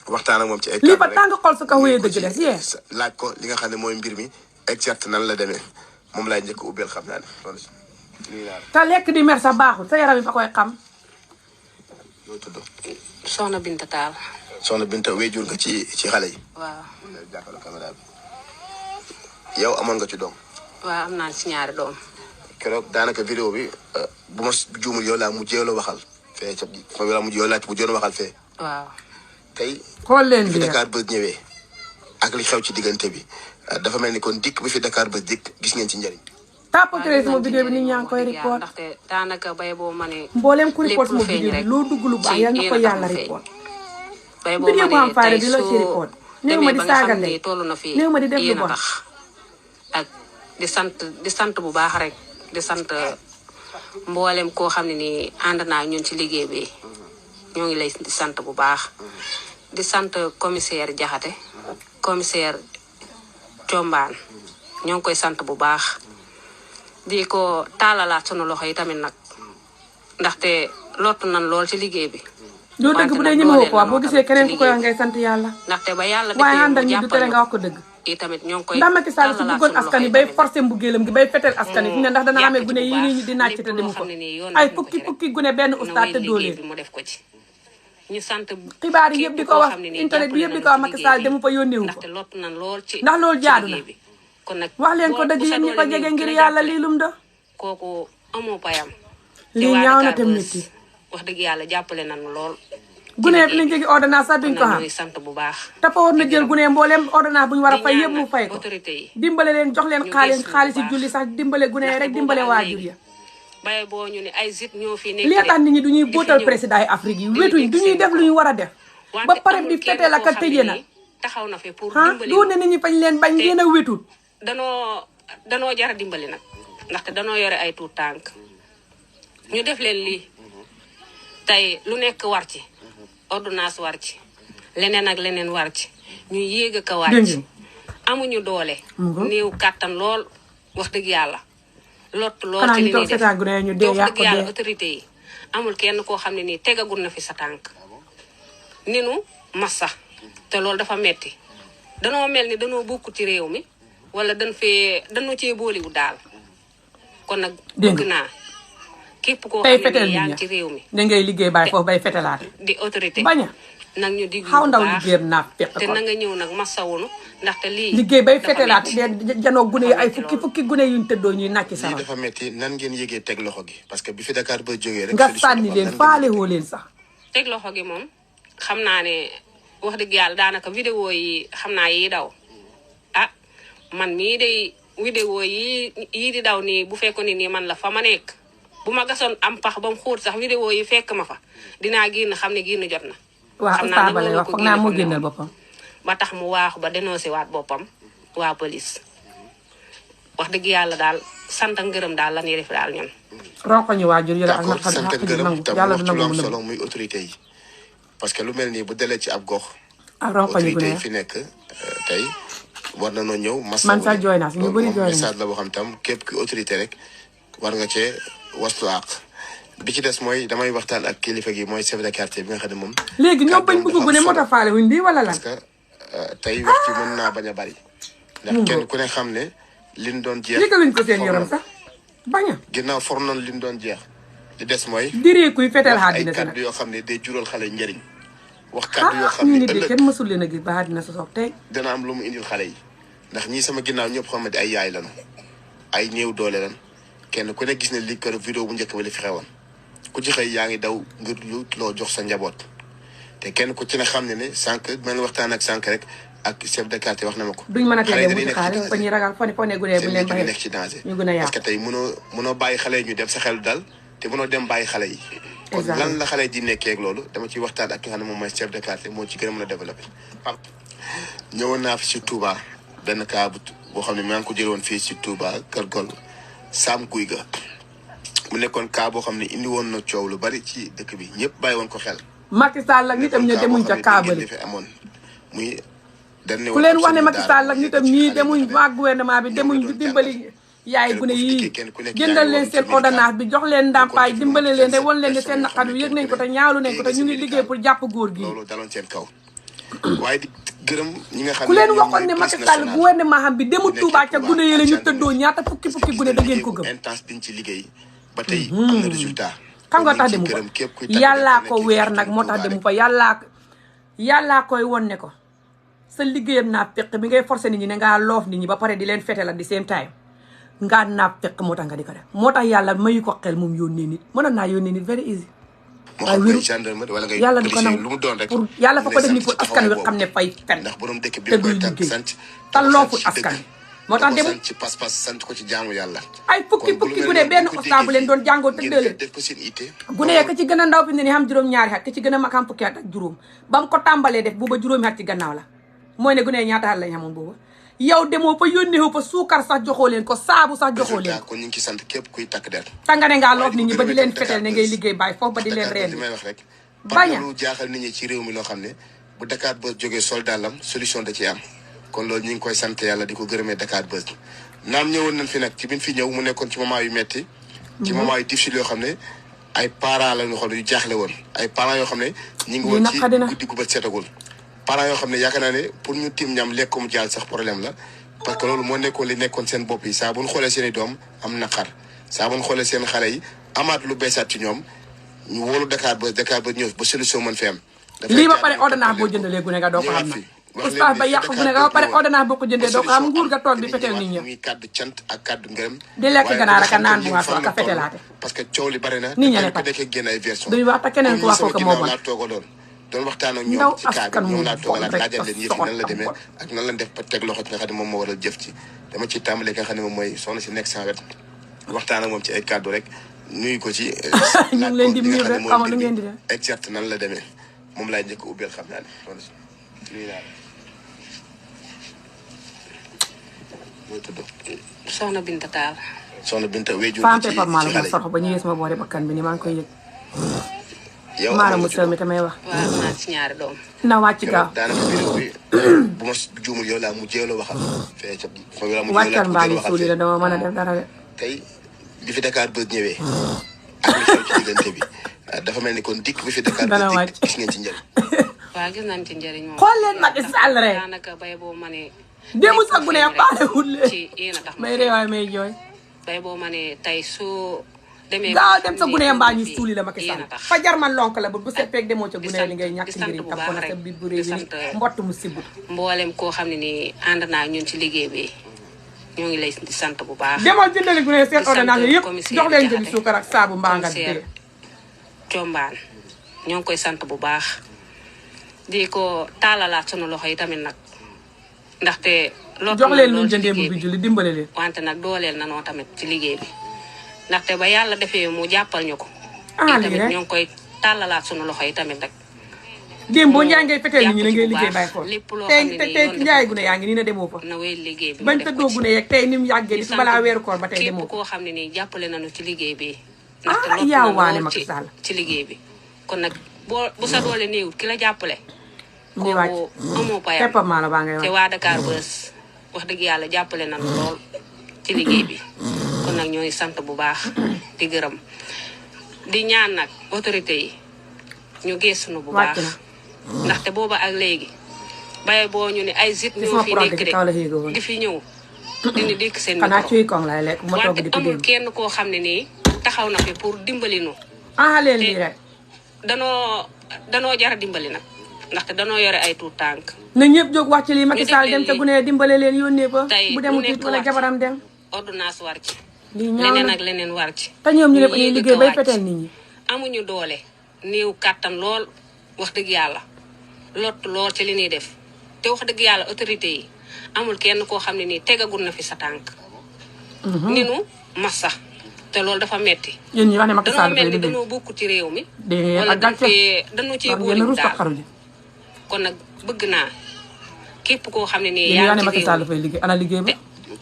waxtaan ak moom ci ay lii fa tàng xol su ko wéyee dëgg des yee laaj ko li nga xam ne mooy mbir mi exact nan la demee moom laay njëkk ubbeel xam naa ne soxna si te lekk di mer sa baaxul sa yaram yi fa koy xam loo tudd Soxna Binta Tall. soxna Binta wéjur nga ci xale yi waaw. jàkkaarloo caméra bi yow amoon nga ci doom waaw am naa ci ñaari doom. keroog daanaka vidéo bi bu ma juumul yow laa mujjee la waxal fee ca ma laa mujjee yow laa mujjee waxal fee waaw. tey xool leen fi bi Dakar Buzz ñëwee ak li xew ci diggante bi dafa mel ni kon dikk bi fi Dakar Buzz dikk gis ngeen ci njëriñ tàppatale sama vidéo bi nit ñaa ngi koy report ndaxte daanaka bay boo ma ne. mbooleem ku report sama vidéo bi loo dugg lu baax yal na ko yàlla report vidéo bu am faayda di la ci report néew ma di saagal leen toll na fi néew ma di def lu bon tax ak di sant bu baax rek di sant mboolem koo xam ne nii ànd naa ñun ci liggéey bi ñoo ngi lay di sant bu baax di sant commissaire Jaxate commissaire Combaan ñoo ngi koy sant bu baax di ko taalalaat sunu loxo yi tamit nag ndaxte lottu nan lool ci liggéey bi doo dëgg bu dee ñemewoo ko wax boo gisee keneen ku koy wax ngay sant yàlla. ndaxte ba yàlla waaye ànd ak ñi du tere nga wax ko dëgg. tamit ñoo ngi koy ndax Macky Sall su bëggoon askan yi bay forcé mbuggeelam gi bay fetel askan yi fi ne ndax dana amee gune yi nii ñi di nàcc te demu ko ay fukki gune benn ustaat te doolee mu def ko ci ñu sant xibaar yi yëpp di ko wax internet bi yëpp di ko wax Macky Sall demu fa yónneewu ko ndaxte lott na lool ci ndax loolu jaadu na kon nag wax leen ko dëgg yéen ñi ko jege ngir yàlla lii lum do kooku amoo payam lii ñaaw na te métti wax dëgg yàlla jàppale nañu lool gune bi lañ jegi ordonnance sax duñ ko xam sant bu baax dafa war na jël gune mbooleem ordonnance bu ñu war a fay yëpp mu fay ko dimbale leen jox leen xaalis yi julli sax dimbale gune yi rek dimbale waajur ya baye boo ñu ne ay zit ñoo fi nekk li tax nit ñi du ñuy bóotal président yi Afrique yi wetuñ du ñuy def lu ñu war a def ba pare di fete la ka tëjee na taxaw na fi pour ah dimbali du ne nit ñi fañ leen bañ ngeen a wetul danoo jara dimbali nag ndaxte danoo yore ay tuut tànk ñu def leen lii tey lu nekk war ci ordonnance war ci leneen ak leneen war ci ñu yéeg a ka wàcc amuñu doole néew kàttan lool wax dëgg yàlla lott lool ci li ñuy def wax dëgg yàlla autorité yi amul kenn koo xam ne nii tegagul na fi sa tànk ninu massa te loolu dafa metti danoo mel ni danoo bokk ci réew mi wala danoo cee booliwu daal kon nag bëgg naa képp koo xam ne yaa ngi ci réew mi da ngay liggéey bàyyi foofu bay fetelaat di autorité baña nag ñu digg xaw ndaw liggéey naa fekk te na nga ñëw nag masawunu ndaxte lii liggéey bay fetelaat de janoo gune yi ay fukki gune yuñ tëddoo ñuy nàcc sama lii dafa metti nan ngeen yëgee teg loxo gi parce que bi fi Dakar ba jógee rek nga sànni leen faale woo leen sax teg loxo gi moom xam naa ne wax dëgg yàlla daanaka vidéo yi xam naa yi daw ah man mii day vidéo yi di daw nii bu fekkoon ni nii man la fa ma nekk bu ma gasoon am pax ba mu xóot sax vidéo yi fekk ma fa dinaa génn xam ne génn jot na waaw ustaas ba lay wax foog naa moo génnal boppam ba tax mu waaxu ba dénoncé waat boppam waa police wax dëgg yàlla daal sant ngërëm daal la ñuy def daal ñun ronko ñu waajur yële ak d'accord sant ngërëm tam wax ci lu am solo muy autorité yi parce que lu mel nii bu delee ci ab gox autorité yi fi nekk tey war na noo ñëw man sax jooy naa si ñu bëri jooy message la boo xam tam képp ki autorité rek war nga cee wastu àq bi ci des mooy damay waxtaan ak kilifa gi mooy chef de quartier bi nga xam ne moom léegi ñoom bañ bëgg bu ne moo tax faale wuñ lii wala lan parce que tey wax ci mën naa bañ a bari ndax kenn ku ne xam ne liñ doon jeex yëgaluñ ko seen yorom sax baña ginnaaw for noonu liñ doon jeex di des mooy diree kuy fetel ay xaadina kàddu yoo xam ne day jural xale njëriñ wax kàddu yoo xam ñu ne nit de kenn mësul leen a gis ba xaadina sa soog tey dana am lu mu indil xale yi ndax ñii sama ginnaaw ñëpp xam ne ay yaay lañu ay néew doole lan kenn ku ne gis ne li kër vidéo bu njëkk ba li fi xewoon ku ci xëy yaa ngi daw ngir lu loo jox sa njaboot te kenn ku ci ne xam ne ne sànq mel waxtaan ak sànq rek ak chef de quartier wax na ma ko duñ mën a teel wuti xaalis fa ñuy ragal fa ne gudee bu leen baxee nekk ci danger ñu gën a parce que tey mënoo bàyyi xale yi ñu dem sa xelu dal te mënoo dem bàyyi xale yi kon lan la xale yi di nekkee ak loolu dama ciy waxtaan ak ki nga xam ne moom mooy chef de quartier moo ci gën a mën a développé ñëwoon naa fi ci Touba benn cas boo xam ne maa ngi ko jëloon fii ci Touba Kër Gol Sam Guy ga mu nekkoon cas boo xam ne indi woon na coow lu bari ci dëkk bi ñëpp bàyyi woon ko xel Macky Sall ak nitam ñu demuñ ca kaabali amoon muy ku leen wax ne Macky Sall ak nitam ñii demuñ waa gouvernement bi demuñ di dimbali yaay gune yii jëndal leen seen ordonnance bi jox leen ndàmpaay dimbale leen te won leen ne seen naqar bi yëg nañ ko te ñaawlu nañ ko te ñu ngi liggéey pour jàpp góor gi loolu daloon seen kaw waaye di gërëm ñi nga xam ku leen waxoon ne Macky Sall gouvernement xam bi demul Touba ca gune yi la ñu tëddoo ñaata fukki gune da ngeen ko gëm intense biñ ci liggéey ba tey am na résultat xam nga tax demu fa yàllaa ko weer nag moo tax demu fa yàllaa koy won ne ko sa liggéeyam naa fekk bi ngay forcé nit ñi ne ngaa loof nit ñi ba pare di leen fete la di same time ngaa naa fekk moo tax nga di ko def moo tax yàlla mayu ko xel moom yónnee nit mënoon naa yónnee nit very easy waaye wéru yàlla du ko nangu pour yàlla fa ko def ni pour askan wi xam ne fay fen te duy liggéey te looful askan wi moo tax demul ci pas-pas sant ko ci jaamu yàlla ay fukki gune benn ostaa bu leen doon jàngoo tëddee leen gune yee ka ci gën a ndaw fi ne ni xam juróom-ñaari at ka ci gën a mag xam fukki at ak juróom ba mu ko tàmbalee def booba juróomi at ci gannaaw la mooy ne gune ñaata at lañ xamoon booba yow demoo fa yónnee fa suukar sax joxoo leen ko saabu sax joxoo leen ko kon ñu ngi ci sant képp kuy takk der tanga ne ngaa loof nit ñi ba di leen fetel ne ngay liggéey bàyyi foofu ba di leen reen may wax rek baña lu jaaxal nit ñi ci réew mi loo xam ne bu Dakar ba jógee soldaalam solution da ci am kon loolu ñu ngi koy sant yàlla di ko gërëmee Dakar Buzz naam ñëwoon nañ fi nag ci biñ fi ñëw mu nekkoon ci moment yu metti ci moment yu difficile yoo xam ne ay parents la ñu xool yu jaaxle woon ay parents yoo xam ne ñu ngi woon ci guddi gu bët setagul parents yoo xam ne yaakaar naa ne pour ñu tiim ñam lekkum jaal sax problème la parce que loolu moo nekkoon li nekkoon seen bopp yi saa bu ñu xoolee seen i doom am naqar saa bu ñu xoolee seen xale yi amaat lu beesaat ci ñoom ñu wóolu Dakar ba ñëw ba solution mën fi am. lii ba pare ordonnance boo jëndalee gune nga doo ko xam nag oustaz ba yàq gune nga ba pare ordonnance boo ko jëndee doo ko xam nguur ga toog di feteel nit ñi muy kàddu cant ak kàddu ngërëm di lekk ganaar ak naan bu nga ka fetelaate parce que coow li bari na nit ñi ne ko dekkee génn ay version duñu wax te keneen ku wax ko moo bon laa toogaloon doon waxtaan ak ñoom ci cas bi ñoom laa toogalaat laajal leen yëf yi nan la demee ak nan lañ def ba teg loxo ci nga xam ne moom moo waral jëf ci dama ci tàmbalee nga xam ne moom mooy soxna si nekk sans wet waxtaan ak moom ci ay kàddu rek nuyu ko ci ñu ngi leen di miir rek xamal lu ngeen di def exact nan la demee moom laay njëkk ubbeel xam naa ne soxna si nuyu naa mooy tudd Soxna Binta Tall. Soxna Binta wéju fante par mal ma sorxo ba ñu yees ma boole bakkan bi ni maa ngi koy yëg yow maanaam mu sël mi tamay wax waaw maa ci ñaari doom. na wàcc gaaw daanaka vidéo bi bu ma juumul yow laa mujjee la waxal fee ca wàccal mbaa ngi suuli la dama mën a def dara de tey bi fi Dakar Buzz ñëwee ak li xew ci diggante bi dafa mel ni kon dikk bi fi Dakar Buzz dikk gis ngeen ci njëriñ waaw gis nañ ci njëriñ moom. xool leen Macky Sall rek daanaka bay boo ma ne. démb sax bu ne baale wut leen ci yéen a tax may reewaay may jooy bay boo ma ne tey soo demee. gaaw dem sa gune mbaa ñu suuli la Macky Sall fa jar man lonk la bu seppeek demoo ca gune li ngay ñàkk njëriñ tam ko na sa biir bu réew yi mbott mu sibbu mboolem koo xam ne nii ànd naa ñun ci liggéey bi ñoo ngi lay di sant bu baax. demoo jëndali gune seen ordonnance yëpp jox leen jëli suukar ak saabu mbaa nga dee combaan ñoo ngi koy sant bu baax di ko taalalaat sunu loxo yi tamit nag ndaxte jox leen luñ jëndee bu bi julli dimbale leen wante nag dooleel na noo tamit ci liggéey bi ndaxte ba yàlla defee mu jàppal ñu ko tamit ñoo ngi koy tàllalaat sunu loxo yi tamit rek démb boo njaay ngay feteel nit ñi na ngay liggéey bàyyi xool lépp loo xam ne tey njaay gune yaa ngi nii na demoo fa na wéy liggéey bi bañ tëddoo gune yeeg tey ni mu yàggee di fi balaa weeru koor ba tey demoo képp koo xam ne nii jàppale nañu ci liggéey bi yaa waane Macky Sall ci liggéey bi kon nag bu sa doole néewut ki la jàppale ni wàcc amoo payam peppam la baa ngay te waa Dakar Buzz wax dëgg yàlla jàppale nañu lool ci liggéey bi kon nag ñooy sant bu baax di gërëm di ñaan nag autorité yi ñu gëstuñu bu baax ndaxte booba ak léegi baye boo ñu ne ay zit ñoo fi nekk de di fi ñëw dina dikk seen xanaa cuy kong lay lekk ma toog di ko amul kenn koo xam ne nii taxaw na fi pour dimbali nu leen lii rek danoo jara dimbali nag ndaxte danoo yore ay tuut tànk na ñëpp jóg wax ci lii Macky Sall dem te gune dimbale leen yónnee ba bu demut it wala jabaram dem ordonnance war ci lii ñaaw leneen ak leneen war ci te ñoom ñu ne ñuy liggéey bay feteel nit ñi amuñu doole néew kàttan lool wax dëgg yàlla lott lool ci li ñuy def te wax dëgg yàlla autorité yi amul kenn koo xam ne nii tegagul na fi sa tànk ni nu massa te loolu dafa metti yéen ñi wax ne Macky Sall mel ni dañoo bokk ci réew mi wala dañu ci boole daal kon nag bëgg naa képp koo xam ne nii yaa ngi ci Macky Sall dafay liggéey ana liggéey ba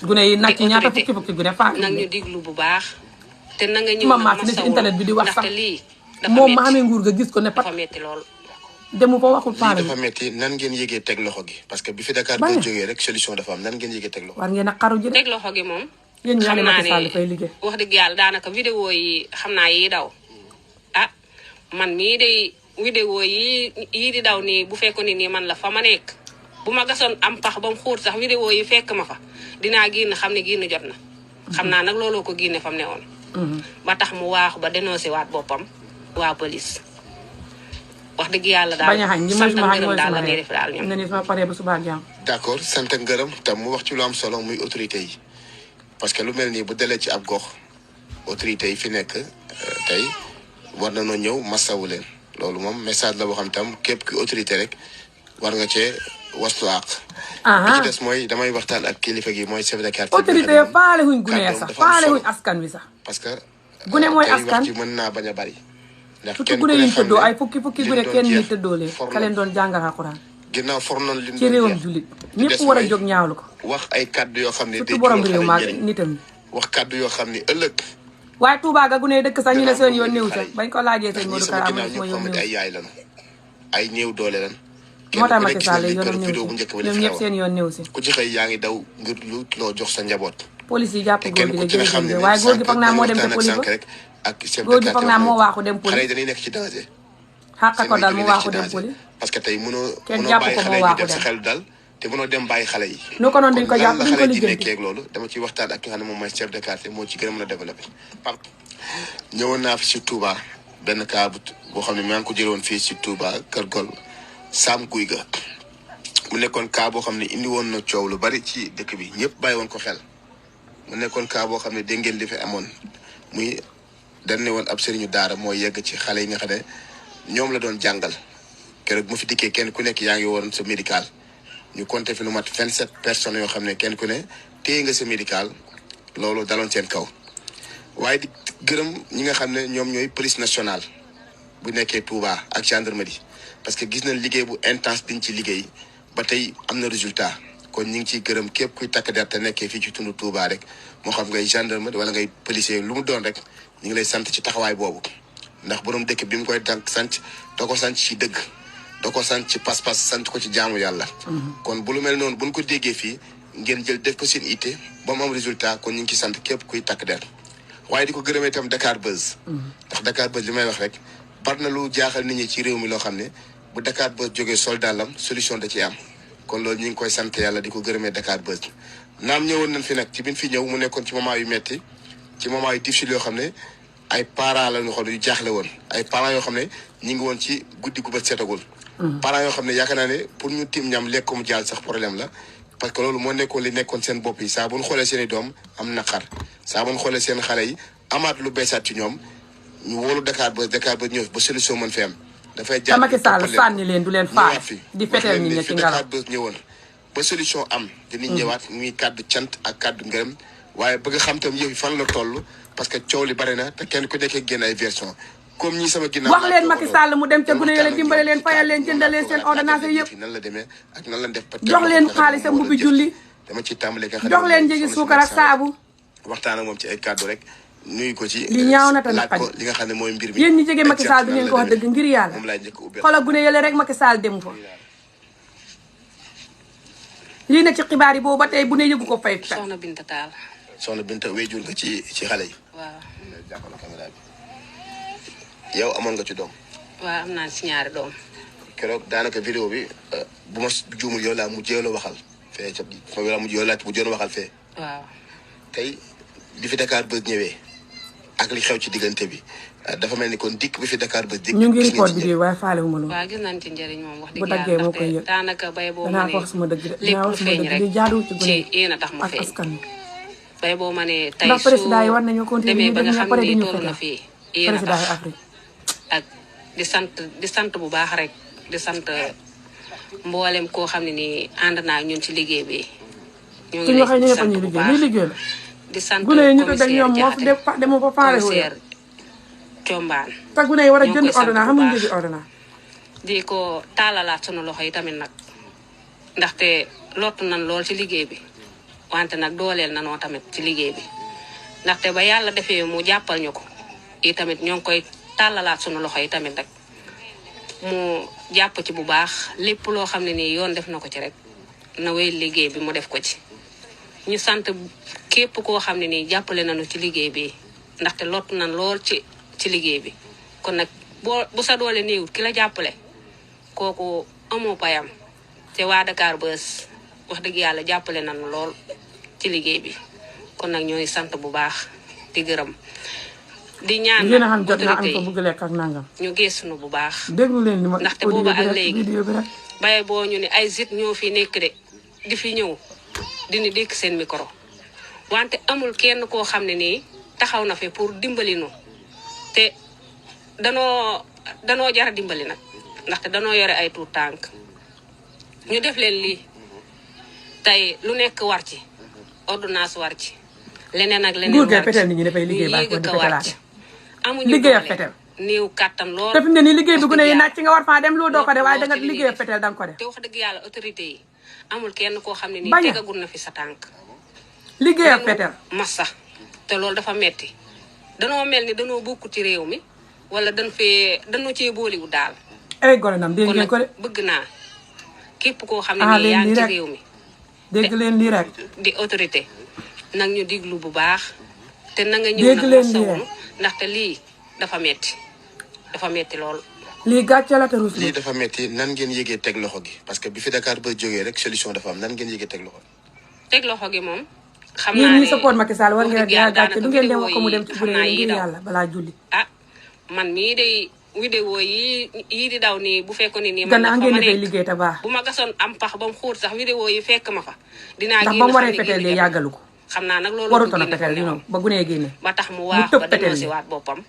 gune yi nag ci ñaata fukki gune faa nag ñu diglu bu baax te na nga ñëw maman ci internet bi di wax sax lii moom ma xamee nguur ga gis ko ne pat dafa metti lool demu fa waxul faale dafa metti nan ngeen yëgee teg loxo gi parce que bi fi Dakar Buzz jógee rek solution dafa am nan ngeen yëgee teg loxo war ngeen a xaru ji teg loxo gi moom yéen ñaa ne Macky Sall dafay liggéey wax dëgg yàlla daanaka vidéo yi xam naa yi daw man mii day vidéo yi di daw nii bu fekkoon nii man la fa ma nekk bu ma gasoon am pax ba mu xóot sax vidéo yi fekk ma fa dinaa génn xam ne génn jot na xam naa nag looloo ko génne fam ne woon ba tax mu waaxu ba dénoncé waat boppam waa police wax dëgg yàlla daal sant ak ngërëm daal la ñuy def daal ñoom ne ma paree ba suba ak jàmm d'accord sant ak ngërëm tam mu wax ci lu am solo muy autorité yi parce que lu mel nii bu delee ci ab gox autorité yi fi nekk tey war na noo ñëw masawu leen loolu moom message la boo xam tam képp ki autorité rek war nga cee wastu àq li ci des mooy damay waxtaan ak kilifa gi mooy chef de quartier autorité faale wuñ gune sax faale wuñ askan wi sax parce que gune mooy askan wax ci mën naa bañ a bari ndax surtout gune yi tëddoo ay fukki gune kenn ñi tëddoo leen ka leen doon jàngal alxuraan ginnaaw fornoon li ci réewam jullit ñëpp war a jóg ñaawlu ko wax ay kàddu yoo xam ne surtout borom réew maa nitam ñi wax kàddu yoo xam ne ëllëg waaye Touba ga gune dëkk sax ñu ne seen yoon néew sax bañ ko laajee seen Modou Kara am sama yoon néew ay yaay lan ay néew doole lan moo tax Macky Sall yoonam néew si ñoom ñëpp seen yoon néew si ku ci xëy yaa ngi daw ngir lu loo jox sa njaboot police yi jàpp te góor kenn gi ku la ci ne xam ne jërëjëf waaye góor gi foog naa moo dem ca waxtaan ak police sànq ba rek ak chef góor de gi foog quartier naa moo wax waaxu dem xale yi police dañuy nekk ci danger xàq ko dal mu nekk waaxu ci dem danger police parce que tey mënoo kenn jàpp bàyyi ko xale moo yi ñu waaxu dem sa dem xel dal te mënoo dem bàyyi xale yi nu ko noonu duñ ko jàpp lan la duñ ko xale yi di lijjanti nekkee ak loolu dama ciy waxtaan ak ki nga xam ne moom mooy chef de quartier moo ci gën a mën a développé par ñëwoon naa fi si Touba benn cas boo xam ne maa ngi ko jëloon fii si Touba Kër Gol Sam Guy ga mu nekkoon cas boo xam ne indi woon na coow lu bari ci dëkk bi ñëpp bàyyi woon ko xel mu nekkoon cas boo xam ne dégg ngeen li fi amoon muy dañ ne woon ab sëriñu daara mooy yegg ci xale yi nga xam ne ñoom la doon jàngal keroog mu fi dikkee kenn ku nekk yaa ngi woon sa médical ñu compté fi lu mat 27 personnes yoo xam ne kenn ku ne téye nga sa médical loolu daloon seen kaw waaye di gërëm ñi nga xam ne ñoom ñooy police nationale bu nekkee Touba ak gendarmerie parce que gis nañ liggéey bu intense biñ ci liggéey ba tey am na résultat kon ñu ngi ciy gërëm képp kuy takk der te nekkee fii ci tundu Touba rek moo xam ngay gendarmerie wala ngay policier lu mu doon rek ñu ngi lay sant ci taxawaay boobu ndax borom dëkk bi mu koy tànk sant da ko sant ci dëgg da ko sant ci pas-pas sant ko ci jaamu yàlla kon bu lu mel noonu buñ ko déggee fii ngeen jël def ko seen itte ba mu am résultat kon ñu ngi ci sant képp kuy takk der waaye di ko gërëmee itam Dakar Buzz ndax Dakar Buzz li may wax rek bar na lu jaaxal nit ñi ci réew mi loo xam ne bu Dakar Buzz jógee soldaalam solution da ciy am kon loolu ñu ngi koy sant yàlla di ko gërëmee Dakar Buzz naam ñëwoon nañ fi nag ci biñ fi ñëw mu nekkoon ci moment yu metti ci moment yu difficile yoo xam ne ay parents la ñu xool yu jaaxle woon ay parents yoo xam ne ñu ngi woon ci guddi gu bët setagul parents yoo xam ne yaakaar naa ne pour ñu tim ñam lekk mu jaal sax problème la parce que loolu moo nekkoon li nekkoon seen bopp yi saa bu ñu xoolee seen i doom am naqar saa bu ñu xoolee seen xale yi amaat lu beesaat ci ñoom ñu wóolu Dakar Buzz ñëw ba solution mën fi am dafay jaar Macky Sall sànni leen du leen faay fi di feteel nit ñi ci ngelaw Dakar Buzz ñëwoon ba solution am dinañ ñëwaat muy kàddu cant ak kàddu ngërëm waaye bëgg xam tam yëf yi fan la toll parce que coow li bari na te kenn ku nekkee génn ay version comme ñi sama ginnaaw wax leen Macky Sall mu dem ca gune yële dimbale leen fayal leen jëndal leen seen ordonnance yëpp nan la demee ak nan la def jox leen xaalis mu bi julli dama ci tàmbale nga jox leen njëgi suukar ak saabu waxtaan ak moom ci ay kàddu rek nuyu ko ci li ñaaw na tamit laaj ko li nga xam ne mooy mbir mi yéen ñi jege Macky Sall bi ngeen ko wax dëgg ngir yàlla moom laay njëkk ubbi xoolal gune yële rek Macky Sall dem fa lii na ci xibaar yi boobu ba tey bu ne yëgu ko fay fekk soxna Binta Tall. soxna Binta wéjur nga ci xale yi waaw. jàppale caméra bi yow amoon nga ci doom waaw am naa si ñaari doom. keroog daanaka vidéo bi bu ma juumul yow laa mujjee la waxal fee ca ma laa mujjee laa mujjee waxal fee waaw. tey bi fi Dakar Buzz ñëwee ak li xew ci diggante bi dafa mel ni kon dikk bi fi Dakar Buzz dikk ñu ngi report vidéo waaye faale wu ma loolu waaw gis nañ ci njëriñ moom wax bu dëgg daggee yàlla moo koy ndaxte yëg daanaka bay boo ma danaa ne ko wax sama dëgg de lépp dinaa lu wax sama feeñ dëgg rek li jaaduwul ci ci gune yéen a tax mu ak feeñ askan wi bay boo ma ne tey ndax su président yi war nañoo continuer demee ba nga ñu xam pare ne dañu toll na fetal fii yéen a président tax yi Afrique ak di sant bu baax rek di sant mboolem koo xam ne nii ànd naa ñun ci liggéey bi ñu ngi suñu waxee ñu lay ne ko sant ñuy bu liggéey baax ñuy liggéey la di sant gune yi ñu ko deg ñoom moo commissaire fi demoo fa faale wu commissaire Combaan te gune yi war a ñoo jënd koy sant ordonnance bu xamuñ baax. njëgi ordonnance di ko taalalaat sunu loxo yi tamit nag ndaxte lottu nan lool ci liggéey bi wante nag dooleel nanoo tamit ci liggéey bi ndaxte ba yàlla defee mu jàppal ñu ko i tamit ñoo ngi koy tàllalaat sunu loxo yi tamit rek mu jàpp ci bu baax lépp loo xam ne nii yoon def na ko ci rek na wéy liggéey bi mu def ko ci ñu sant képp koo xam ne nii jàppale nañu ci liggéey bi ndaxte lottu nan lool ci liggéey bi kon nag bu sa doole néewut ki la jàppale kooku amoo payam te waa Dakar Buzz wax dëgg yàlla jàppale nañu lool ci liggéey bi kon nag ñooy sant bu baax di gërëm di ñaan yéen a xam jot naa am autorité ko bëgg lekk ak nangam yi ñu gëstu bu baax déglu leen li ma ndaxte audio booba bi ak rek léegi vidéo bi rek baye boo ñu ne ay zit ñoo fi nekk de di fi ñëw dina dékk seen micro wante amul kenn koo xam ne nii taxaw na fi pour dimbali nu te danoo jara dimbali nag ndaxte danoo yore ay tuut tànk ñu def leen lii tey lu nekk war ci ordonnance war ci leneen ak leneen nguur gee war ci fetel nit ñi dafay liggéey baa ko yéeg di ko war fetelaate ci amuñu liggéey ak doole fetel néew kàttan lool te fi mu ne nii liggéey bi wax gune dëgg yi yàlla. naaj ci nga war faa dem lu doo ko def waaye lool danga ci li ñuy liggéey def. fetel danga ko def te wax dëgg yàlla autorité yi amul kenn koo xam ne nii Bañ a. tegagul na fi sa tànk liggéey ak fetel massa te loolu dafa metti danoo mel ni danoo bokku ci réew mi wala danoo cee booliwu daal ay gone nam dégg kon ngeen nag ko de bëgg naa képp koo xam ne Ah, nii leen yaa ngi lii ci rek. réew mi dégg leen lii rek di autorité nag ñu diglu bu baax te na nga ñëw nag masawunu ndaxte lii dafa metti lool. lii gàcce la te rus lii dafa metti nan ngeen yëgee teg loxo gi parce que bi fi Dakar ba jógee rek solution dafa am nan ngeen yëgee teg loxo gi. teg loxo gi moom. xam naa yéen ne ñi support Macky Sall war ngeen a gàcce du ngeen dem wax ko mu dem ci gune yi ngir yàlla balaa julli. ah man mii de vidéo yi di daw nii bu fekkoon ni nii. gannaaw ngeen dafay liggéey te baax. bu ma gasoon am pax ba mu xóot sax vidéo yi fekk ma fa. dinaa ndax ba mu waree feteel de yàggalu ko. xam naa nag loolu warutoon a feteel di ñoom ba gune yi génne. ba tax mu waax ba delloo si waat boppam.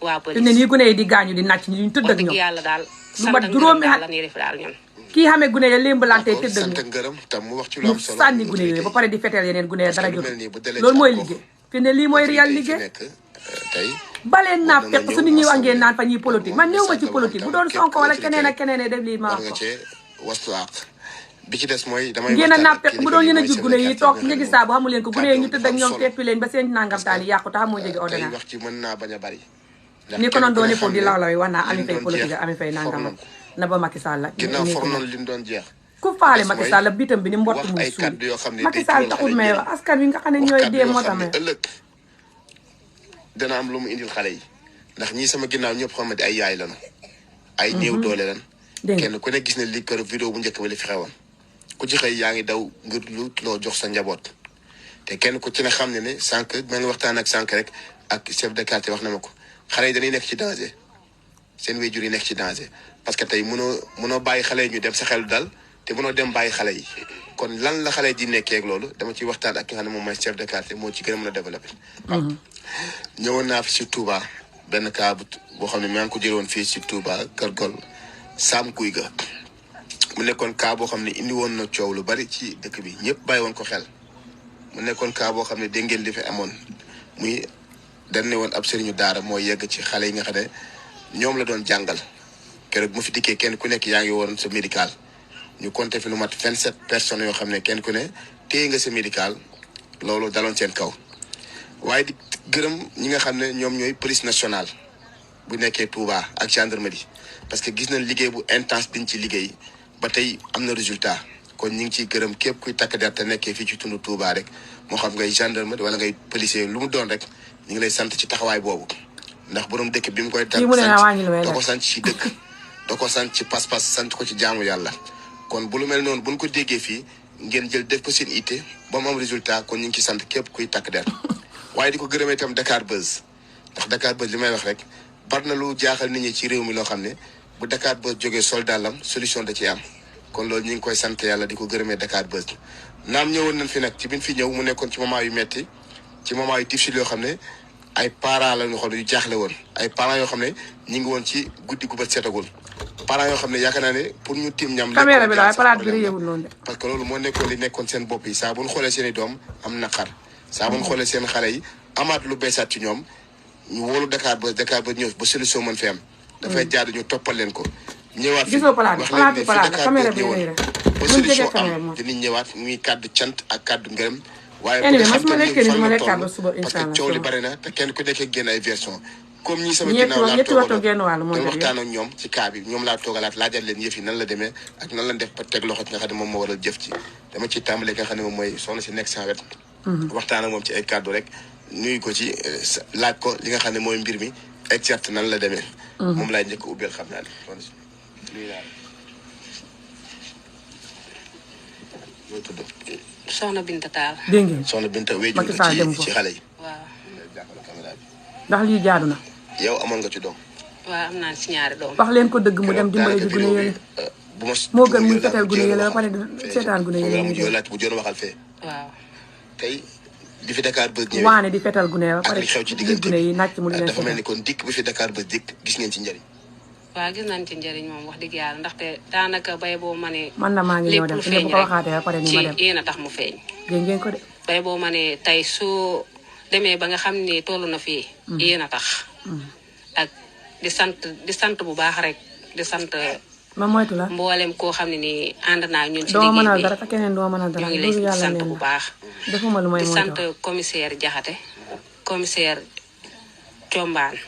waa police te ne nii gune yi di gaañu di nàcc ñu tëdd ak ñoom. yàlla daal lu mat juróomi at la ñuy def daal ñun. kii xamee gune ya lémbalante tëdd ak sant ñoom ngërëm tam mu wax ci lu am solo mu sànni gune yooyu ba pare di feteel yeneen gune ya dara jot loolu mooy liggéey fi ne lii mooy réel liggéey tey baleen naa fekk su nit ñi wax ngeen naan fa ñuy politique man néew ma ci politique bu doon Sonko wala keneen ak keneen def lii ma wax ko wastu ak bi ci des mooy damay ngeen a naa fekk bu doon ngeen a jur gune yi toog nga gis saa bu xamu leen ko gune yi ñu tëdd ak ñoom teppi leen ba seen nangam taal yi yàqu tax moo jóge ordonnance wax ci mën naa bañ a bari ni ko noonu doone foofu di law yi wax naa Ami Faye politique Ami Faye nangam na ba Macky Sall la ginnaaw for noonu li ñu doon jeex ku faale Macky Sall bitam bi ni mbott mu suul Macky Sall taxul may wax askan wi nga xam ne ñooy dee moo tax may ëllëg dana am lu mu indil xale yi ndax ñii sama ginnaaw ñëpp xam ne ay yaay lañu ay néew doole lan kenn ku ne gis ne li kër vidéo bu njëkk ba li fi xewoon ku ci xëy yaa ngi daw ngir lu loo jox sa njaboot te kenn ku ci ne xam ne ne sànq ma ngi waxtaan ak sànq rek ak chef de quartier wax na ma ko xale yi dañuy nekk ci danger seen waajur yi nekk ci danger parce que tey mënoo bàyyi xale yi ñu dem sa xel dal te mënoo dem bàyyi xale yi kon lan la xale yi di nekkee ak loolu dama ciy waxtaan ak ki nga xam ne moom mooy chef de quartier moo ci gën a mën a développé. ñëwoon naa fi si Touba benn cas boo xam ne maa ngi ko jëlee woon fii si Touba Kër Gol Sam Guy ga mu nekkoon cas boo xam ne indi woon na coow lu bari ci dëkk bi ñëpp bàyyi woon ko xel mu nekkoon cas boo xam ne dégg ngeen li fi amoon muy dañ ne woon ab sëriñu daara mooy yegg ci xale yi nga xam ne ñoom la doon jàngal keroog bu ma fi dikkee kenn ku nekk yaa ngi woon sa médical. ñu compté fi lu mat 27 personnes yoo xam ne kenn ku ne téye nga sa médical loolu daloon seen kaw waaye di gërëm ñi nga xam ne ñoom ñooy police nationale bu nekkee Touba ak gendarmerie parce que gis nañ liggéey bu intense biñ ci liggéey ba tey am na résultat kon ñu ngi ciy gërëm képp kuy takk der te nekkee fii ci tund Touba rek moo xam ngay gendarmerie wala ngay policier lu mu doon rek ñu ngi lay sant ci taxawaay boobu ndax borom dëkk bi mu koy da ko sant ci dëkk da ko sant ci pas-pas sant ko ci jaamu yàlla kon bu lu mel noonu buñ ko déggee fii ngeen jël def ko seen itte ba mu am résultat kon ñu ngi ci sant képp kuy takk der waaye di ko gërëmee itam Dakar Buzz ndax Dakar Buzz li may wax rek bari na lu jaaxal nit ñi ci réew mi loo xam ne bu Dakar Buzz jógee soldaalam solution da ciy am kon loolu ñu ngi koy sant yàlla di ko gërëmee Dakar Buzz naam ñëwoon nañ fi nag ci biñ fi ñëw mu nekkoon ci moment yu metti ci moment yu difficile yoo xam ne ay parents la ñu xool yu jaaxle woon ay parents yoo xam ne ñu ngi woon ci guddi gu bët setagul parents yoo xam ne yaakaar naa ne pour ñu tiim ñam caméra bi la palaat bi réewul noonu de parce que loolu moo nekkoon li nekkoon seen bopp yi saa bu ñu xoolee seen i doom am naqar saa bu ñu xoolee seen xale yi amaat lu beesaat ci ñoom ñu wóolu Dakar ba ñëw ba solution mën fi am dafay jaadu ñu toppal leen ko ñëwaat fi gisoo palaat wax bi leen ne fi palaat Dakar caméra ba bi ñëwoon rek ba solution am dinañ ñëwaat muy kàddu cant ak kàddu ngërëm waaye bu nga xam te ma ne lekkaat ba fan suba la toll parce que coow li bari na te kenn ku nekk génn ay version comme ñi sama ñetti ginnaaw laa waxtu toogaloon genn wàll moo doon jot waxtaan ak ñoom ci cas bi ñoom laa toogalaat laajal leen yëf yi nan la demee ak nan la def ba teg loxo ci nga xam ne moom moo waral jëf ci dama ciy tàmbalee nga xam ne moom mooy soxna si nekk sans wet waxtaan ak moom ci ay kàddu rek nuyu ko ci laaj ko li nga xam ne mooy mbir mi exact nan la demee moom laay njëkk ubbeel xam naa ne soxna si nuyu naa la tudd soxna Binta Tall. dégg ngeen soxna Binta wéy Macky Sall dem ci xale yi waaw. ndax lii jaadu na yow amoon nga ci doom waaw am naa si ñaari doom. wax leen ko dëgg mu dem dimbale ji gune yële moo gën muy fetal gune yële ba pare seetaan gune yële yow laaj bu joon waxal fee waaw. tey bi fi Dakar Buzz ñëwee waane di fetal gune ba ak pare li xew ci gis diggante gune bi yi nàcc mu di leen dafa mel fetal ni kon dikk bi fi Dakar Buzz dikk gis ngeen ci njëriñ waaw gis nañ ci njëriñ moom wax dëgg yàlla ndaxte daanaka bay boo ma ne. man na maa ngi ñëw dem lépp su lu ne bu feeñ ko rek waxaatee ba pare ni ma dem ci yéen a tax mu feeñ. dégg ngeen ko de bay boo ma ne tey soo demee ba nga xam ne toll na fii. yéen a tax. ak di sant bu baax rek di sant. ma moytu la mboolem koo xam ne nii ànd naa ñun ci doo liggéey mënal bi dara te keneen doo mënal dara ñu ngi loolu lay yàlla sant neen bu na baax. defuma lu may di sant moytu commissaire Diakhaté commissaire Thiombane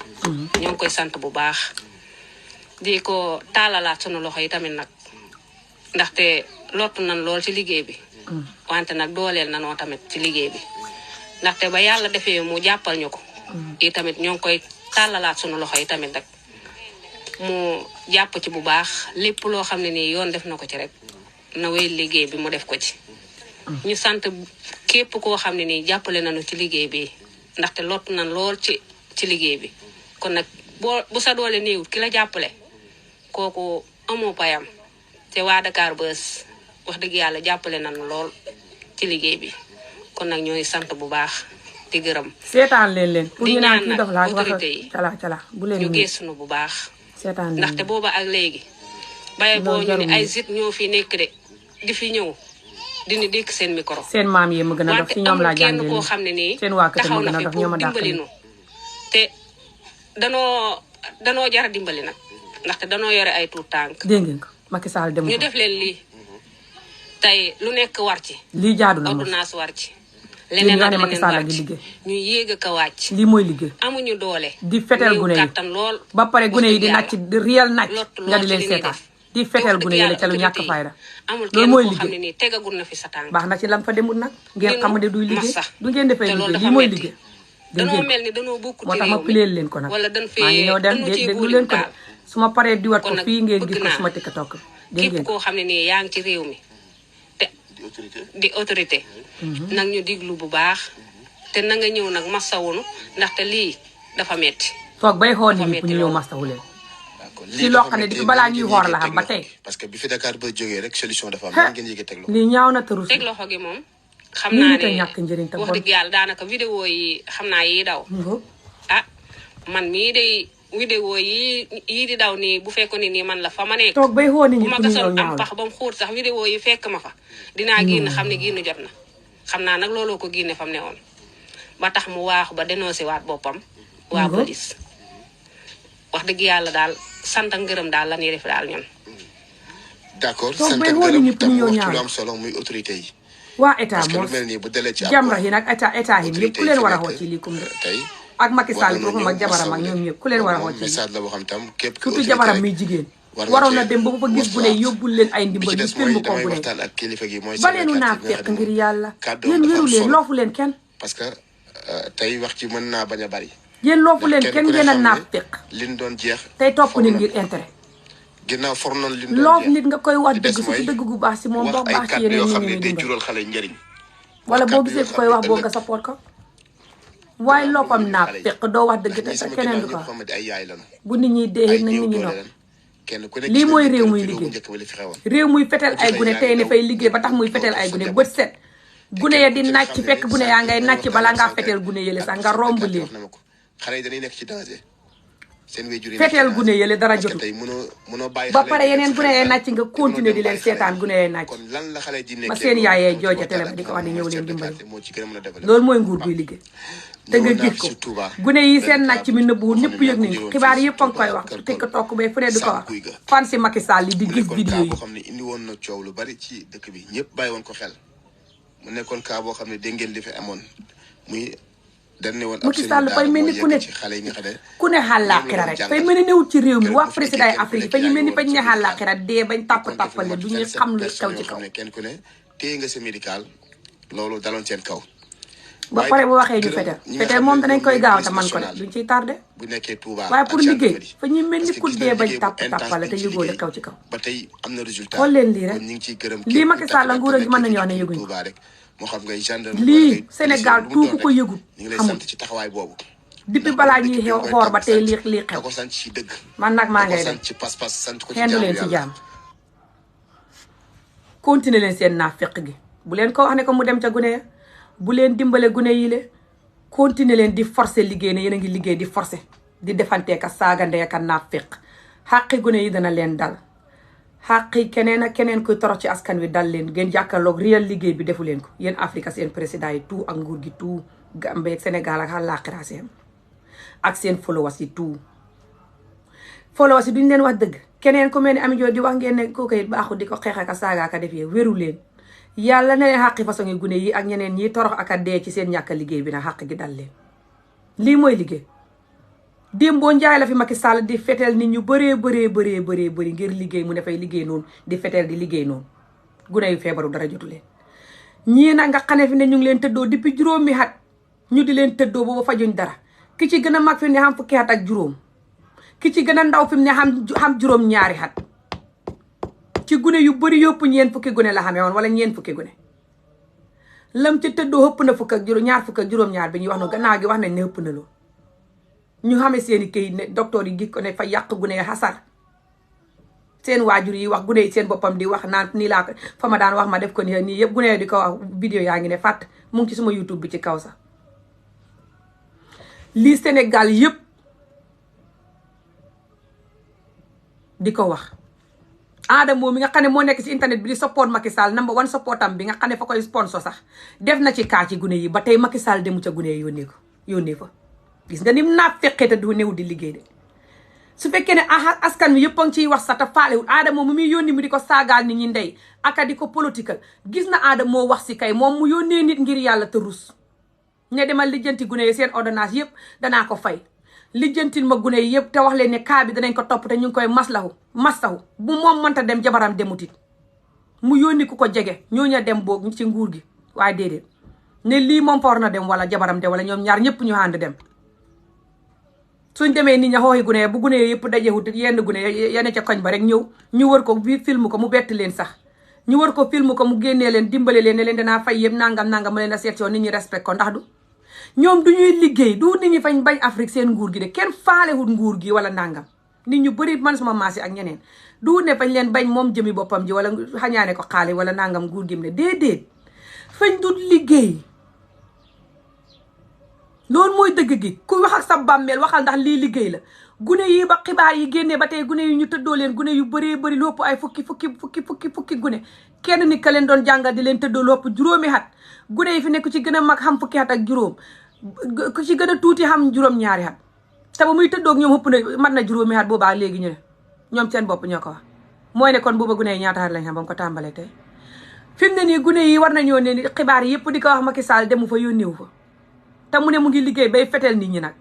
ñoo ngi koy sant bu baax di ko taalalaat sunu loxo yi tamit nag ndaxte lottu nan lool ci liggéey bi wante nag dooleel na noo tamit ci liggéey bi ndaxte ba yàlla defee mu jàppal ñu ko i tamit ñoo ngi koy tàllalaat sunu loxo yi tamit rek mu jàpp ci bu baax lépp loo xam ne nii yoon def na ko ci rek na wéy liggéey bi mu def ko ci ñu sant képp koo xam ne nii jàppale nañu ci liggéey bi ndaxte lott nañ lool ci liggéey bi kon nag bu sa doole néewut ki la jàppale kooku amoo payam te waa Dakar Buzz wax dëgg yàlla jàppale nañu lool ci liggéey bi kon nag ñooy sant bu baax di gërëm seetaan leen pour ñu naan kii dox laa autorité yi cala bu leen ñu gëstu bu baax seetaan leen ndaxte booba ak léegi baye boo ñu ne ay sit ñoo fi nekk de di fi ñëw dina dékk seen micro seen maam yi ma gën a dox ci ñoom laa jàngee kenn koo xam ne nii seen waa kër taxaw ma na gën a fi dox ñoo ma pour dimbali nu te danoo jara dimbali nag ndaxte danoo yore ay tuut tànk dégg ngeen ko Macky Sall dem ñu def leen lii tey lu nekk war ci lii jaadu na moom ordonnance war ci leneen leneen ne ak Macky leneen Sall war ngi ci liggéey ñu yéeg a ka wàcc lii mooy liggéey amuñu doole di fetel néew gune yi kàttan lool ba pare gune yi di wax nàcc di réel nàcc lott nga di lool leen ci li ñuy seetaan def. di fetel wax gune dëgg yi la ca lu yàlla ñàkk fayda amul loolu kenn mooy koo liggéey xam ne nii tegagul na fi sa tànk baax na ci lam fa demul nag ngeen xam ne duy liggéey massa. du ngeen defee te loolu liggéey dafa lii mooy metti. liggéey danoo mel ni danoo bokk ci moo tax ma réew mi pileel leen ko nag wala dañ maa ngi fee ñëw dem dañu ciy déglu góoli leen ko de daal su ma paree diwat ko kon nag fii ngeen bëgg gis ko naa suma TikTok dégg képp ngeen koo xam ne nii yaa ngi ci réew mi te di autorité nag ñu diglu bu baax te na nga ñëw nag masawunu ndaxte lii dafa metti toog bay xool nit ñi metti pour ñu ñëw loolu. mastawu leen lii ci loo xam ne depuis balaa ñuy xoor la xam ba tey parce que bi fi Dakar Buzz jógee rek solution dafa am lan ngeen yëgee teg loxo lii ñaaw na tëru teg loxo gi moom xam Lii naa nit a ne ñàkk njëriñ te wax bon. dëgg yàlla daanaka vidéo yi xam naa yi daw ah man mii day vidéo yi di daw nii bu fekkoon ne nii man la fa ma nekk toog bay xool nit bu ñi ma pour ñu ñëw gasoon ñaaw am la pax ba mu xóot sax vidéo yi fekk ma fa dinaa génn xam ne génn jot na xam naa nag looloo ko génne fam ne woon ba tax mu waaxu ba dénoncé waat boppam waa police wax dëgg yàlla daal sant ak ngërëm daal la ñuy def daal ñun d'accord toog sant bay ak xool nit ñi gërëm pour tam ñu ñëw wax ci ñaaw lu la am solo muy autorité yi waa état parce que lu moom mel nii bu dalee ci ab Jamra yi nag état yi ñëpp ku leen war a nekk xool ci lii kum de tey ak Macky war Sall nañoo foofu mag ñëw jabaram ak masawu ñoom leen. ñëpp ku leen war a moom xool ci lii message la boo xam tam képp ku surtout autorité jabaram rek muy jigéen war nga waroon na cee dem ba bu fa gis bu ne maslaw. yóbbul leen ay bi ndimbal ci ñu des film mooy ko damay bu ne waxtaan ak kilifa gi mooy baleenu naa fekk ngir yàlla yéen wéru leen loofu leen kenn parce que tey wax ci mën naa bañ a bari yéen loofu leen kenn ngeen a naaf fekk liñ doon jeex tey topp nit ngir intérêt ginnaaw for noonu liñ doon loof jeex nit nga koy wax li des dëgg su mooy ci dëgg gu baax si moom wax ba ay baax ci kàddu yoo yeneen xam nit ne ñi day dimbal jural xale njëriñ wala boo kàddu gisee yoo ku koy xam wax ne boo ëllëg nga support ko waaye loofam naaf xale yi. fekk doo wax dëgg ñi te sama keneen du ginnaaw ko ñëpp xam ne ay yaay lañu bu nit ñi dee ay na nit néew ñi doole nopp lañu kenn ku nekk lii gis mooy nañu réew keroog muy vidéo bu liggéey njëkk ba li fi xewoon réew muy fetel ay gune tey ne fay liggéey ba tax muy fetel ay gune bët set gune ya di nàcc fekk gune yaa ngay nàcc balaa ngaa fetel gune yële sax nga romb leen wax na ma ko xale yi dañuy nekk ci danger seen wéjur yi fetel gune yële dara parce que jotu tey mënoo bàyyi ba xale pare yi yeneen nekk gune ci yee xel nàcc nga continuer di leen seetaan gune yee nàcc kon lan la xale di nekkee ba seen yaay yee jooja télé ba di ko wax ne ñëw leen dimbali loolu mooy nguur guy liggéey te nga gis ko gune yi seen nàcc mi nëbbuwul ñëpp yëg nañ ko xibaar yëpp a ngi koy wax te ko tokk bay fu ne di ko wax fan si Macky Sall yi di gis vidéo yi boo xam ne indi woon na coow lu bari ci dëkk bi ñëpp bàyyi woon ko xel mu nekkoon cas boo xam ne dégg ngeen li fi amoon muy dañ ne woon ab Macky Sall fay mel ni ku ne ci xale yi nga xam ne ku ne xàllaaxira rek fay mel ni newut ci réew mi waa président yi Afrique fa ñu mel ni fañ ne xàllaaxira dee bañ tàppale du ñu xam lu xew ci kaw kenn ku ne téye nga sa médical loolu daloon seen kaw ba pare bu waxee ñu fetel moom danañ koy gaaw te man ko de duñ ciy tardé bu nekkee Touba waaye pour liggéey fa ñuy mel ni parce que ku gis dee nañ bañ liggéey bu tàppale te intense yëgoo ci li kaw ci kaw ba tey am na résultat xool leen lii rek kon ñu ngi ciy gërëm lii Macky Sall nguur gi mën nañu wax ne yëguñ ko Touba rek moo xam ngay gendarme lii Sénégal tout ku ko yëgut ñu ngi lay xamul sant ci taxawaay boobu depuis balaa ñuy xew xoor ba tey lii da xew ko sant ci dëgg man nag maa da ko ngay dem sant ci pas-pas sant ko ci xendu leen ci jàmm continuer leen seen naafeq gi bu leen ko wax ne ko mu dem ca gune ya bu leen dimbale gune yi le continuer leen di forcer liggéey ne yéen a ngi liggéey di forcer di defanteeka saagandeeka naafeq xàqi gune yi dana leen dal xàqi keneen ak keneen kuy torox ci askan wi dal leen ngeen jàkkaarloog réel liggéey bi defu leen ko yéen Afrique seen président yi tout ak nguur gi tout Gambie ak Sénégal ak àllaaxira seen ak seen followers yi tout followers yi duñ leen wax dëgg keneen ku mel ni Ami Joo di wax ngeen ne kooku it baaxul di ko xeex ak a saaga ak a def yee wéru leen yàlla na leen xàqi façon yi gune yi ak ñeneen ñi torox ak a dee ci seen ñàkk liggéey bi nag xàq gi dal leen lii mooy liggéey démboo njaay la fi Macky Sall di fetel nit ñu bëri ngir liggéey mu dafay liggéey noonu di fetel di liggéey noonu gune yu feebaru dara jotu leen ñii nag nga xane fi ne ñu ngi leen tëddoo depuis juróomi at ñu di leen tëddoo booba fajuñ dara. Ki ci gën a mag fi mu ne xam fukki at ak juróom ki ci gën a ndaw fi mu ne xam juróom ñaari at ci gune yu bëri yëpp ñeen fukki gune la xamee woon wala ñeen fukki gune lam ci tëddoo ëpp na fukk ak juróom ñaar bi ñuy wax no gannaaw gi wax nañ ne ëpp na loolu ñu xamee seeni këyit ne docteur yi gis ko ne fa yàq gune xasar seen waajur yi wax gune yi seen boppam di wax naan nii laa ko fa ma daan wax ma def ko nii yëpp gune di ko wax vidéo yaa ngi ne fàtt mu ngi ci suma YouTube bi ci kaw sax lii Sénégal yëpp di ko wax Adamo mi nga xam ne moo nekk ci internet bi di support Macky Sall number 1 supportam bi nga xam ne fa koy sponsor sax def na ci kaa ci gune yi ba tey Macky Sall demu ca gune yi yónnee fa gis nga nim naa fekkee te du néew di liggéey de su fekkee ne askan wi yëpp a ngi ciy wax sax te faalewul Adamo mu muy yónni mu di ko saagaal nit ñi ndey aka di ko politique gis na Adamo wax si kay moom mu yónnee nit ngir yàlla te rus ne demal lijjanti gune yi seen ordonnance yëpp danaa ko fay lijjantil ma gune yi yëpp te wax leen ne kaa bi danañ ko topp te ñu ngi koy masahu bu moom mënta dem jabaram demutit mu yónni ku ko jege ñooñu dem boog ci nguur gi waaye déedéet ne lii moom fa war na dem wala jabaram dem wala ñoom ñaar ñëpp ñu ànd dem suñ demee nit ña xooxi gune bu gune yëpp dajewut yenn gune yene ca koñ ba rek ñëw ñu wër ko bi film ko mu bett leen sax ñu wër ko film ko mu génnee leen dimbale leen ne leen danaa fay yëpp nangam mu leen a seet yoon nit ñi respect ko ndax du ñoom du ñuy liggéey du nit ñi fañ bañ Afrique seen nguur gi de kenn faalewut nguur gi wala nangam nit ñu bëri man suma maas yi ak ñeneen du ne fañ leen bañ moom jëmi boppam ji wala xañaane ko xaali wala nangam nguur gi mu ne déedéet fañ du liggéey loolu mooy dëgg gi ku wax ak sa bàmmeel waxal ndax lii liggéey la gune yi ba xibaar yi génnee ba tey gune yi ñu tëddoo leen gune yu bëree bëri lopp ay fukki gune kenn nit ka leen doon jàngal di leen tëddoo lopp juróomi at gune yi fi nekk ci gën a mag xam fukki at ak juróom ku ci gën a tuuti xam juróom ñaari at te ba muy tëddoog ñoom ëpp na mat na juróomi at boobaa léegi ñu ne ñoom seen bopp ñoo ko wax mooy ne kon booba gune yi ñaata at lañ xam ba mu ko tàmbalee tey fi mu ne nii gune yi war nañoo ne xibaar yi yëpp di ko wax Macky Sall demu fa yónneewu fa te mu ne mu ngi liggéey bay fetel nit ñi nag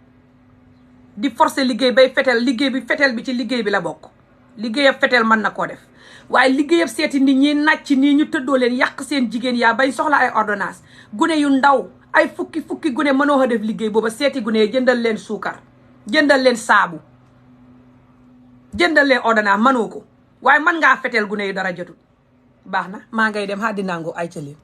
di forcer liggéey bay fetel liggéey bi fetel bi ci liggéey bi la bokk liggéeyab fetel mën na koo def waaye liggéeyab seeti nit ñi nàcc nii ñu tëddoo leen yàq seen jigéen yaa bay soxla ay ordonnance gune yu ndaw ay fukki gune mënoo ko def liggéey booba seeti gune yi jëndal leen suukar jëndal leen saabu jëndal leen ordonnance mënoo ko waaye mën ngaa fetel gune yi dara jotul baax na maa ngay dem xaa dinango ay ca leen